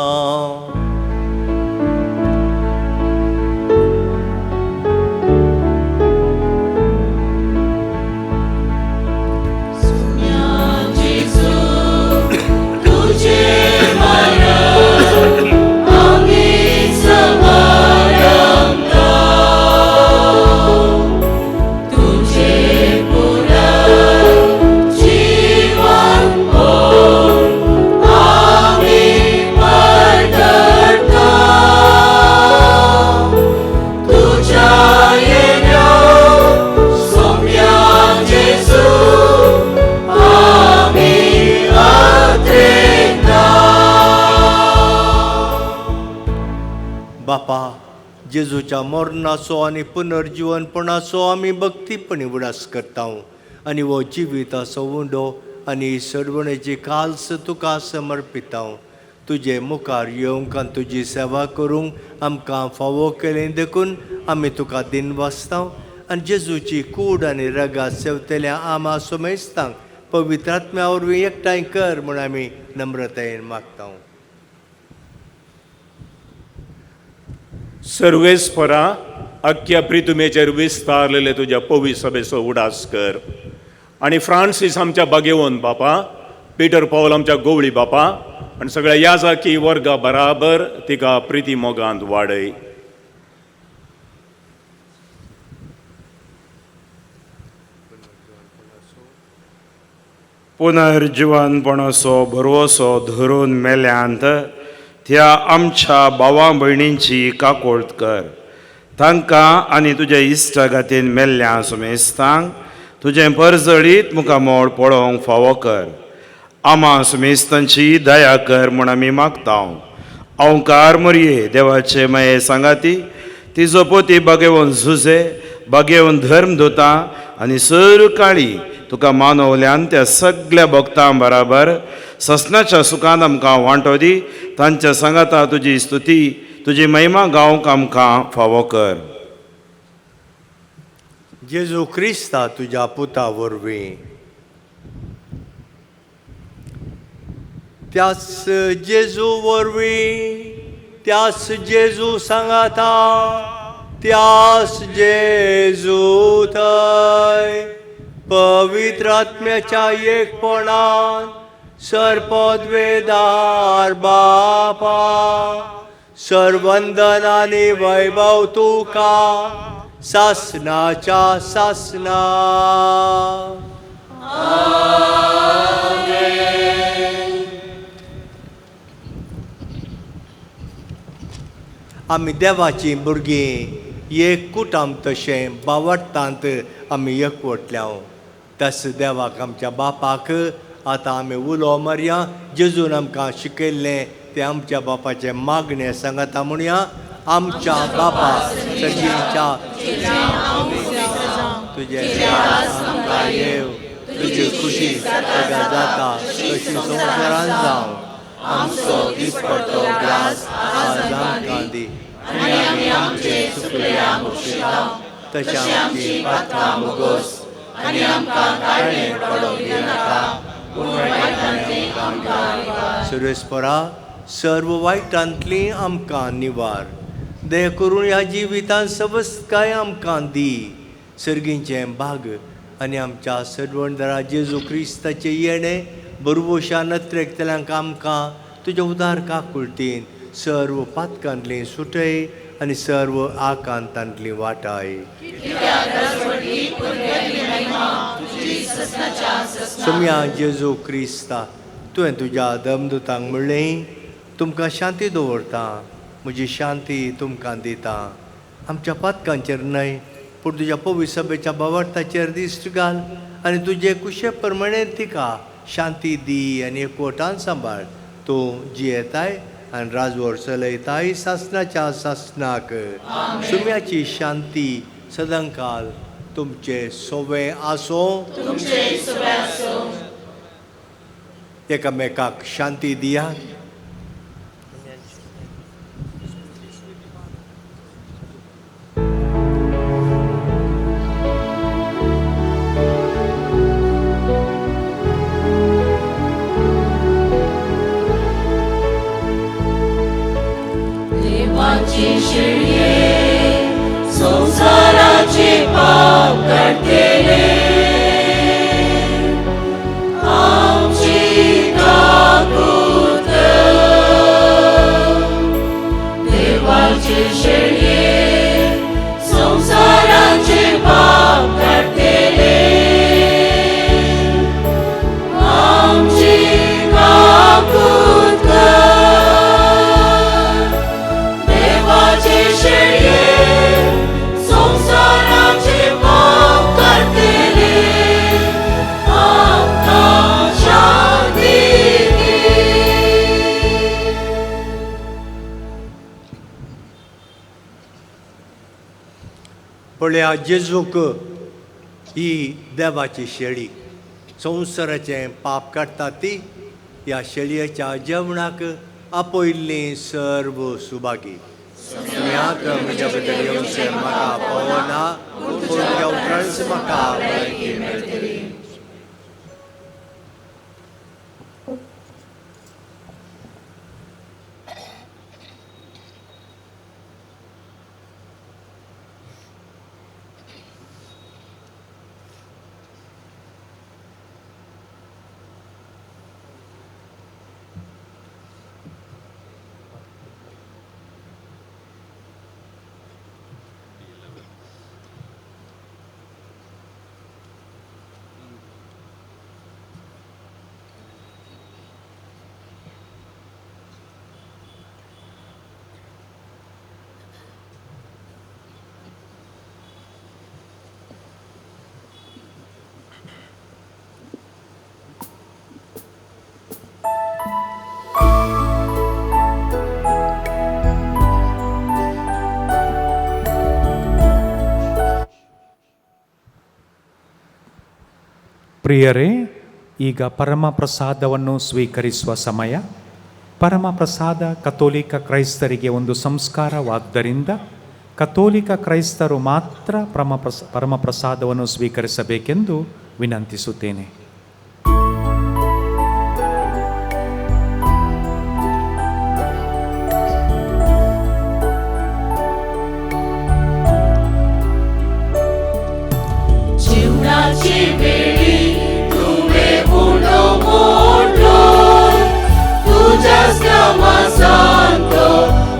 बापा, जेजूच्या मरणाचो आनी पुनर्जिवनपणाचो आमी भक्तीपणी उडास करता आनी हो जिविताचो उंडो आनी सरवणेची काल्स तुका समर्पिता. तुजे मुखार येवंक आनी तुजी सेवा करूंक आमकां फावो केलें देखून आमी तुका दिनवासता आनी जेजूची कूड आनी रगात सेवतल्या आमा समेस्तांक पवित्र आत्म्या वरवीं एकठांय कर म्हूण आमी नम्रतायेन मागता. सर्वेस्परा अख्ख्या प्रितुमेचेर विस्तारलेले तुज्या पवी सभेचो उडास कर आनी फ्रांसीस आमच्या बागेवन बापा, पिटर पावल आमच्या गोवळी बापा आनी सगळ्या याजाकी वर्गा बराबर तिका प्रिती मोगांत वाडय. पुनर्जिवनपणाचो भरवसो धरून मेल्यांत त्या आमच्या भावा भयणींची काकोळत कर, तांकां आनी तुज्या इश्टागातीन मेल्ल्या सुमेस्तांक तुजें परजळीत मुखामोळ पळोवंक फावो कर. आमा सुमेस्तांची दया कर म्हूण आमी मागता. ओंकार मोरये देवाचे माये सांगाती तिजो पोती बागेवन झुजे बागेवन धर्म धोता आनी सर काळी तुका मानवल्यान त्या सगळ्या भक्तां बराबर ससनाच्या सुखान आमकां वांटो दी, तांच्या सांगाता तुजी स्तुती तुजी महिमा गावंक आमकां फावो कर. जेजू क्रिस्ता तुज्या पुता वरवीं त्याच जेजू वरवीं त्याच जेजू सांगाता त्याच जेजू थंय पवित्र आत्म्याच्या एकपणान सर्पद्वेदार बापा सर्वंदन आनी वैभव तुका सासनाच्या सासना. आमी देवाचीं भुरगीं एक कुटाम तशें बावडटांत आमी एकवटल्या. तस देवाक आमच्या बापाक आतां आमी उलो मारया. जेजून आमकां शिकयल्लें तें आमच्या बापाचें मागणें सांगता म्हणया. आमच्या बापा सगळींच्या तुजें आमकां येव, तुजी खुशी सगळ्या जाता तशी संवसारान जावं. आमचो दिसपट्टो ग्रास आज आमकां दी आनी आमी आमचे चुकल्या बक्षिता तशें आमची पात्रां बोगोस आनी आमकां काडणें पडोवंक दिनाका पूण वायटांतलीं आमकां निवार. सुरेशपरा सर्व वायटांतलीं आमकां निवार. दया करून ह्या जिवितांत सवस्तकाय आमकां दी. सर्गींचें भाग आनी आमच्या सर्वणदारा जेजू क्रिस्ताचें येणें बरवोशा नत्रेकतल्यांक आमकां तुज्या उदार काकुळटीन सर्व पातकांतलीं सुटय आनी सर्व आकांतांतली वाटाय. सोम्या जेजू क्रिस्ता, तुवें तुज्या दमदुतांक म्हणलें, तुमकां शांती दवरता, म्हजी शांती तुमकां दिता. आमच्या पातकांचेर न्हय पूण तुज्या पवित्र सभेच्या बावडताचेर दिश्ट घाल आनी तुजे कुशे प्रमाणे तिका शांती दी आनी एकवटान सांबाळ. तूं जियेताय आनी राजवट चलयताय सासणाच्या सासणाक. सुम्याची शांती सदांकाल तुमचे सोवे आसो. एकामेकाक शांती दिया. संसाराचे पाप काडटले आमची काकूत कर. देवाचे शेळये संसाराचे पाप काडटले आमची काकूत कर. देवाचे शेळये संसाराचे पाप काडटले आमकां शांती दी. पळया जेजूक ही देवाची शेळी संवसाराचें पाप काडटा ती ह्या शेळयेच्या जेवणाक आपयल्लीं सर्व सुभागी. सुम्याक म्हज्या बद्दल येवचें म्हाका पावना पूण तुज्या उतरांच म्हाका भलायकी मेळटली. ಪ್ರಿಯರೇ, ಈಗ ಪರಮ ಪ್ರಸಾದವನ್ನು ಸ್ವೀಕರಿಸುವ ಸಮಯ. ಪರಮ ಪ್ರಸಾದ ಕಥೋಲಿಕ ಕ್ರೈಸ್ತರಿಗೆ ಒಂದು ಸಂಸ್ಕಾರವಾದ್ದರಿಂದ ಕಥೋಲಿಕ ಕ್ರೈಸ್ತರು ಮಾತ್ರ ಪರಮ ಪ್ರಸಾದವನ್ನು ಸ್ವೀಕರಿಸಬೇಕೆಂದು ವಿನಂತಿಸುತ್ತೇನೆ. जीवनाची वेळी तुवें उंडो मोडलो, तुज्या नामासान तो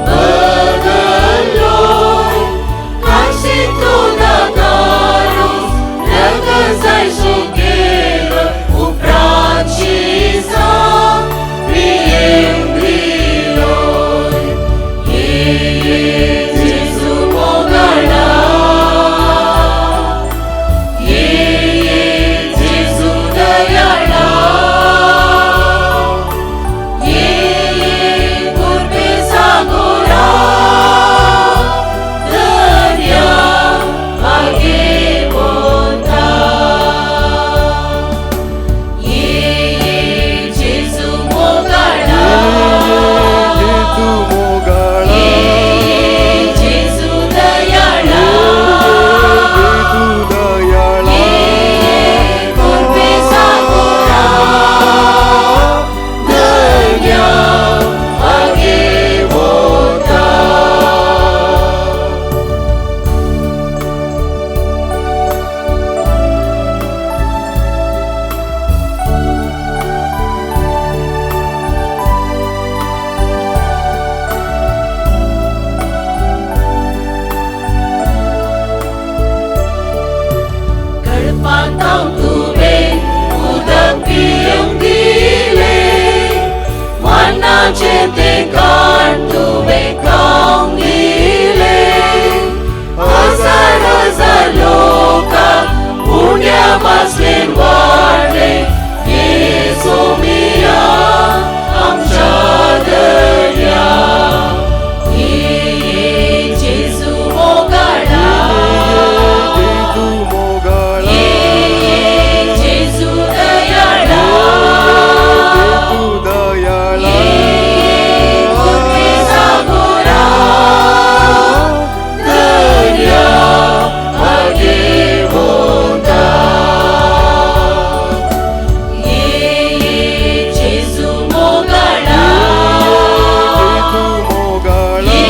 बदल्लो. काशी तुला दारूस रगत जायसो केलो. खाण तुवें खावंक दिलें हजार हजार लोकांक उण्या मासलेन वाडलें ये सोमिया आमच्या दर्या ये जेजू मोगाळा ये जेजू दयाळा ये कृपे सागोरा दर्या भाग्यवंता ये जेजू मोगाळा ये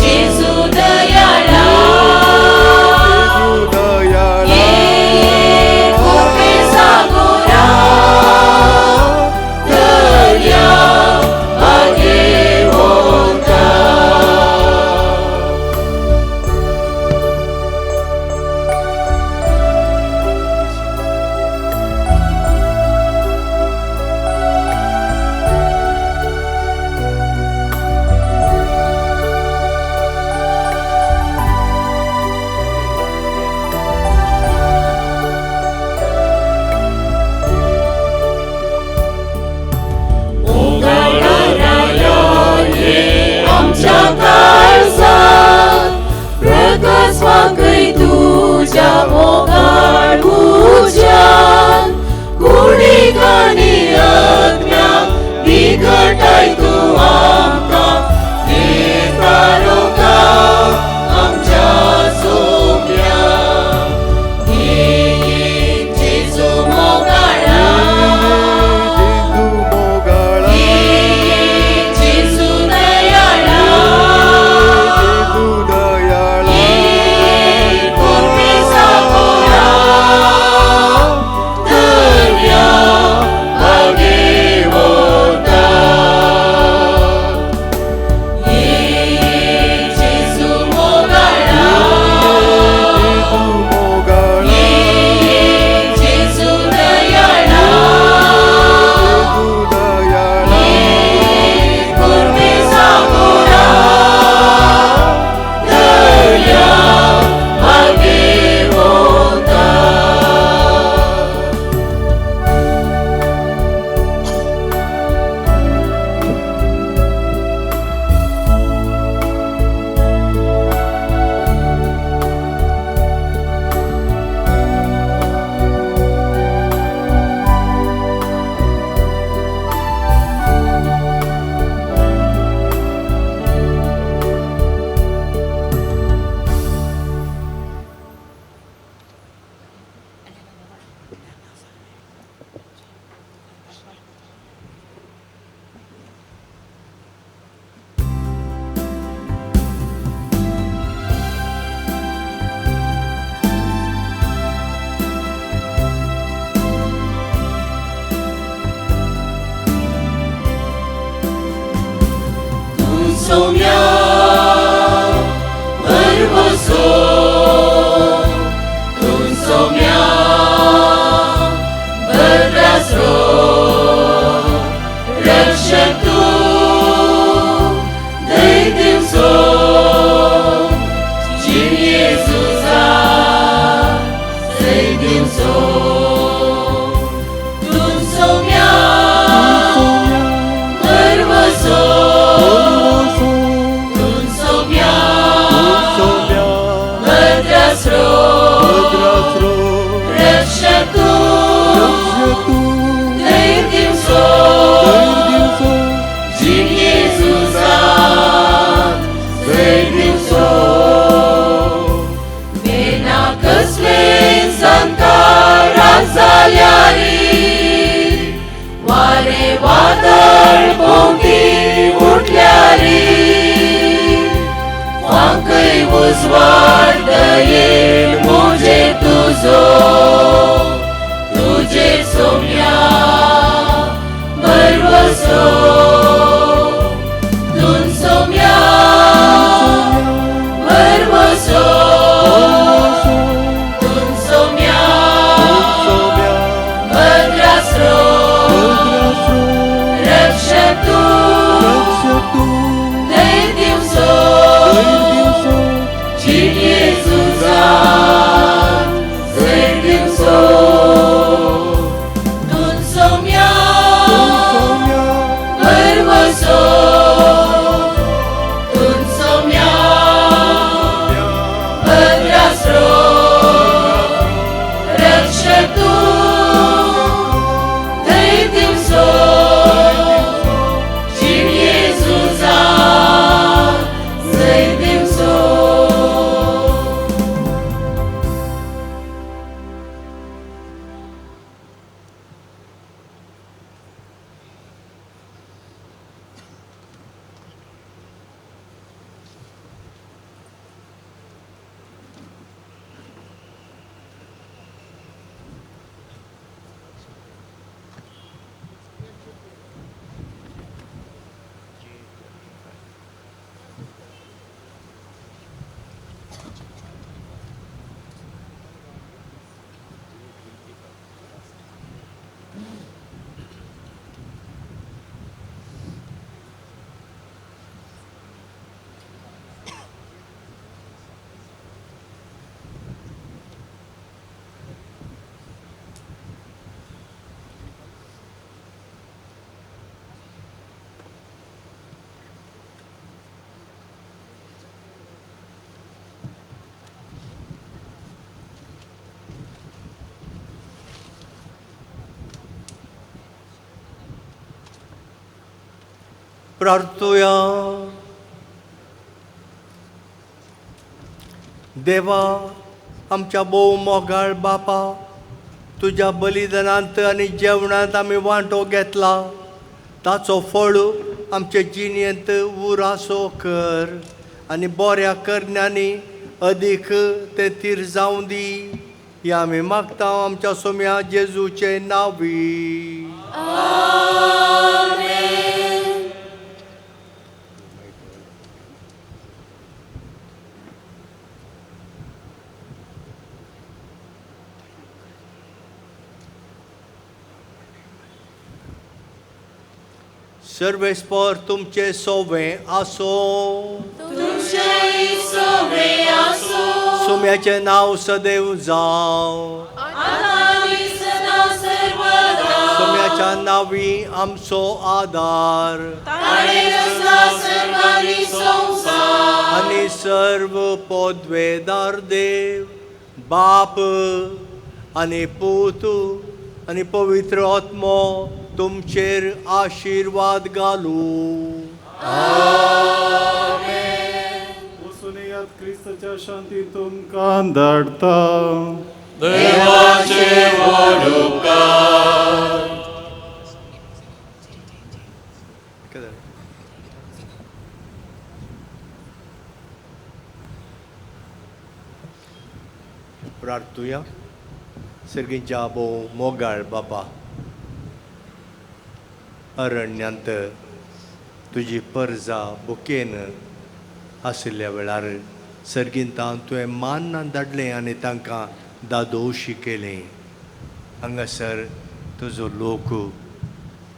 जेजू दयाळा ये कृपे सागोरा दर्या भाग्यवंता. आमच्या काळजात प्रकाशवाकय तुज्या मोगाळ उज्यान कुडीक आनी आत्म्याक बिगटाय तूं आमकां हे तारोका आमच्या सोम्या ये जेजू मोगाळा ये जेजू दयाळा ये कृपे सागोरा दर्या भाग्यवंता ये जेजू मोगाळा ये जेजू दयाळा ये कृपे सागोरा दर्या भाग्यवंता. सोम्या भरवसो तूं सोम्या भद्रासरो रक्षक तूं धैर्य दिवचो जीण येजूचा जय दिवचो तूं सोम्या भरवसो तूं सोम्या भद्रासरो रक्षक तूं धैर्य दिवचो जीण येजूचा जय दिवचो वेना कसले संकारात जाल्यारी वारे वादळ भोंवती उठल्यारी वांकय उजवाड दयेन म्हजे तुजो तुजे सोम्या तूं थंय दिवचो जीण जेजूजाक जैत दिवचो. प्रार्थुया. देवा आमच्या भोव मोगाळ बापा, तुज्या बलिदानांत आनी जेवणांत आमी वांटो घेतला, ताचो फळ आमचे जिणेंत उरासो कर आनी बऱ्या करण्यांनी अदीक तें तीर जावं दी. हें आमी मागता आमच्या सोम्या जेजूचे नांवी. सर्वेस्पर तुमचे सोवे आसो, तुमचेय सोवे आसो, सोम्याचें नांव सदैव जावं, आतां सदा सर्वदा, सोम्याच्या नांवी आमचो आदार, ताणें रचला सर्वांनी संवसार, आनी सर्व पदवेदार देव बाप आनी पूत आनी पवित्र आत्मो तुमचेर आशिर्वाद घालू. वचून क्रिस्ताच्या शांती तुमकां धाडटा. देवाचे व्हड उपकार. प्रार्थुया. सर्गींच्या भोव मोगाळ बापा, अरण्यांत तुजी परजा बुकेन आशिल्ल्या वेळार सर्गींतान तुवें मान्नान धाडलें आनी तांकां दादोशी केलें. हांगासर तुजो लोक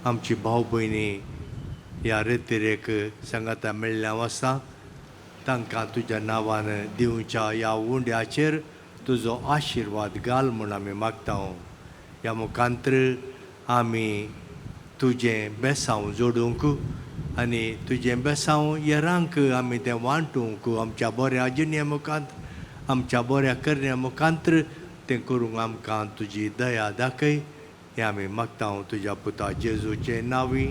आमची भाव भयणी ह्या रेतिरेक सांगाता मेळ्ळ्या आसा, तांकां तुज्या नांवान दिवच्या ह्या उंड्याचेर तुजो आशिर्वाद घाल म्हूण आमी मागता. ह्या मुखांत्र आमी तुजें बेसांव जोडूंक आनी तुजें बेसांव येरांक आमी तें वांटूंक आमच्या बऱ्या जिणे मुखांत आमच्या बऱ्या करण्या मुखांत्र तें करूंक आमकां तुजी दया दाखय. हें आमी मागता तुज्या पुता जेजूचे नांवी.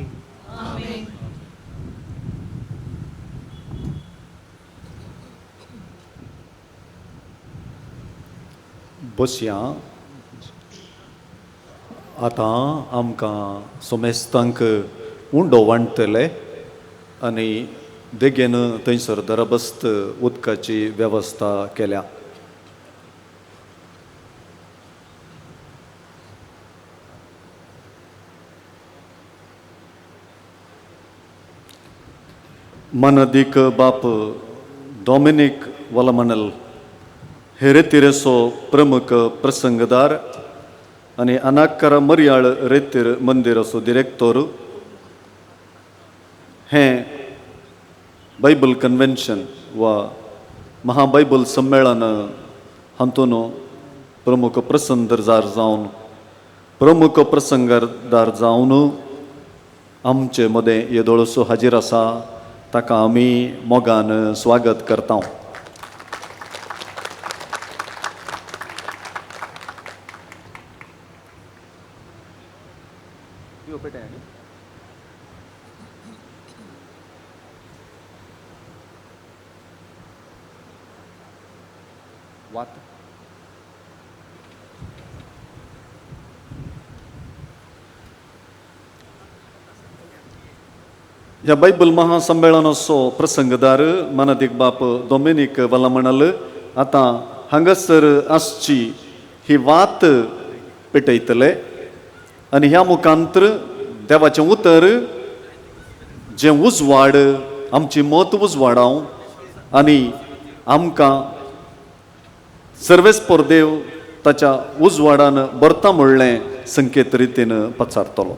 बसया. आतां आमकां सोमेस्तांक उंडो वांट्टले आनी देगेन थंयसर दरबस्त उदकाची वेवस्था केल्या. मानादीक बाप डॉमिनीक वलमनल हे रेतिरेचो प्रमुख प्रसंगदार आनी अनाकरा मर्याळ रेतीर मंदिराचो डिरेक्टोर हें बायबल कन्व्हेन्शन वा महाबायबल संमेळन हातून प्रमुख प्रसंगदार जावन आमचे मदें येदोळसो हाजीर आसा, ताका आमी मोगान स्वागत करता. दिवो पेटय आनी वात. ह्या बायबल महासंमेळनाचो प्रसंगदार मानादीक बाप दोमिनीक वला म्हणाल आतां हांगासर आसची ही वात पेटयतले आनी ह्या मुखांतर देवाचें उतर जें उजवाड आमची मत उजवाडाव आनी आमकां सर्वेस्पर देव ताच्या उजवाडान भरता म्हणलें संकेत रितीन पचारतलो.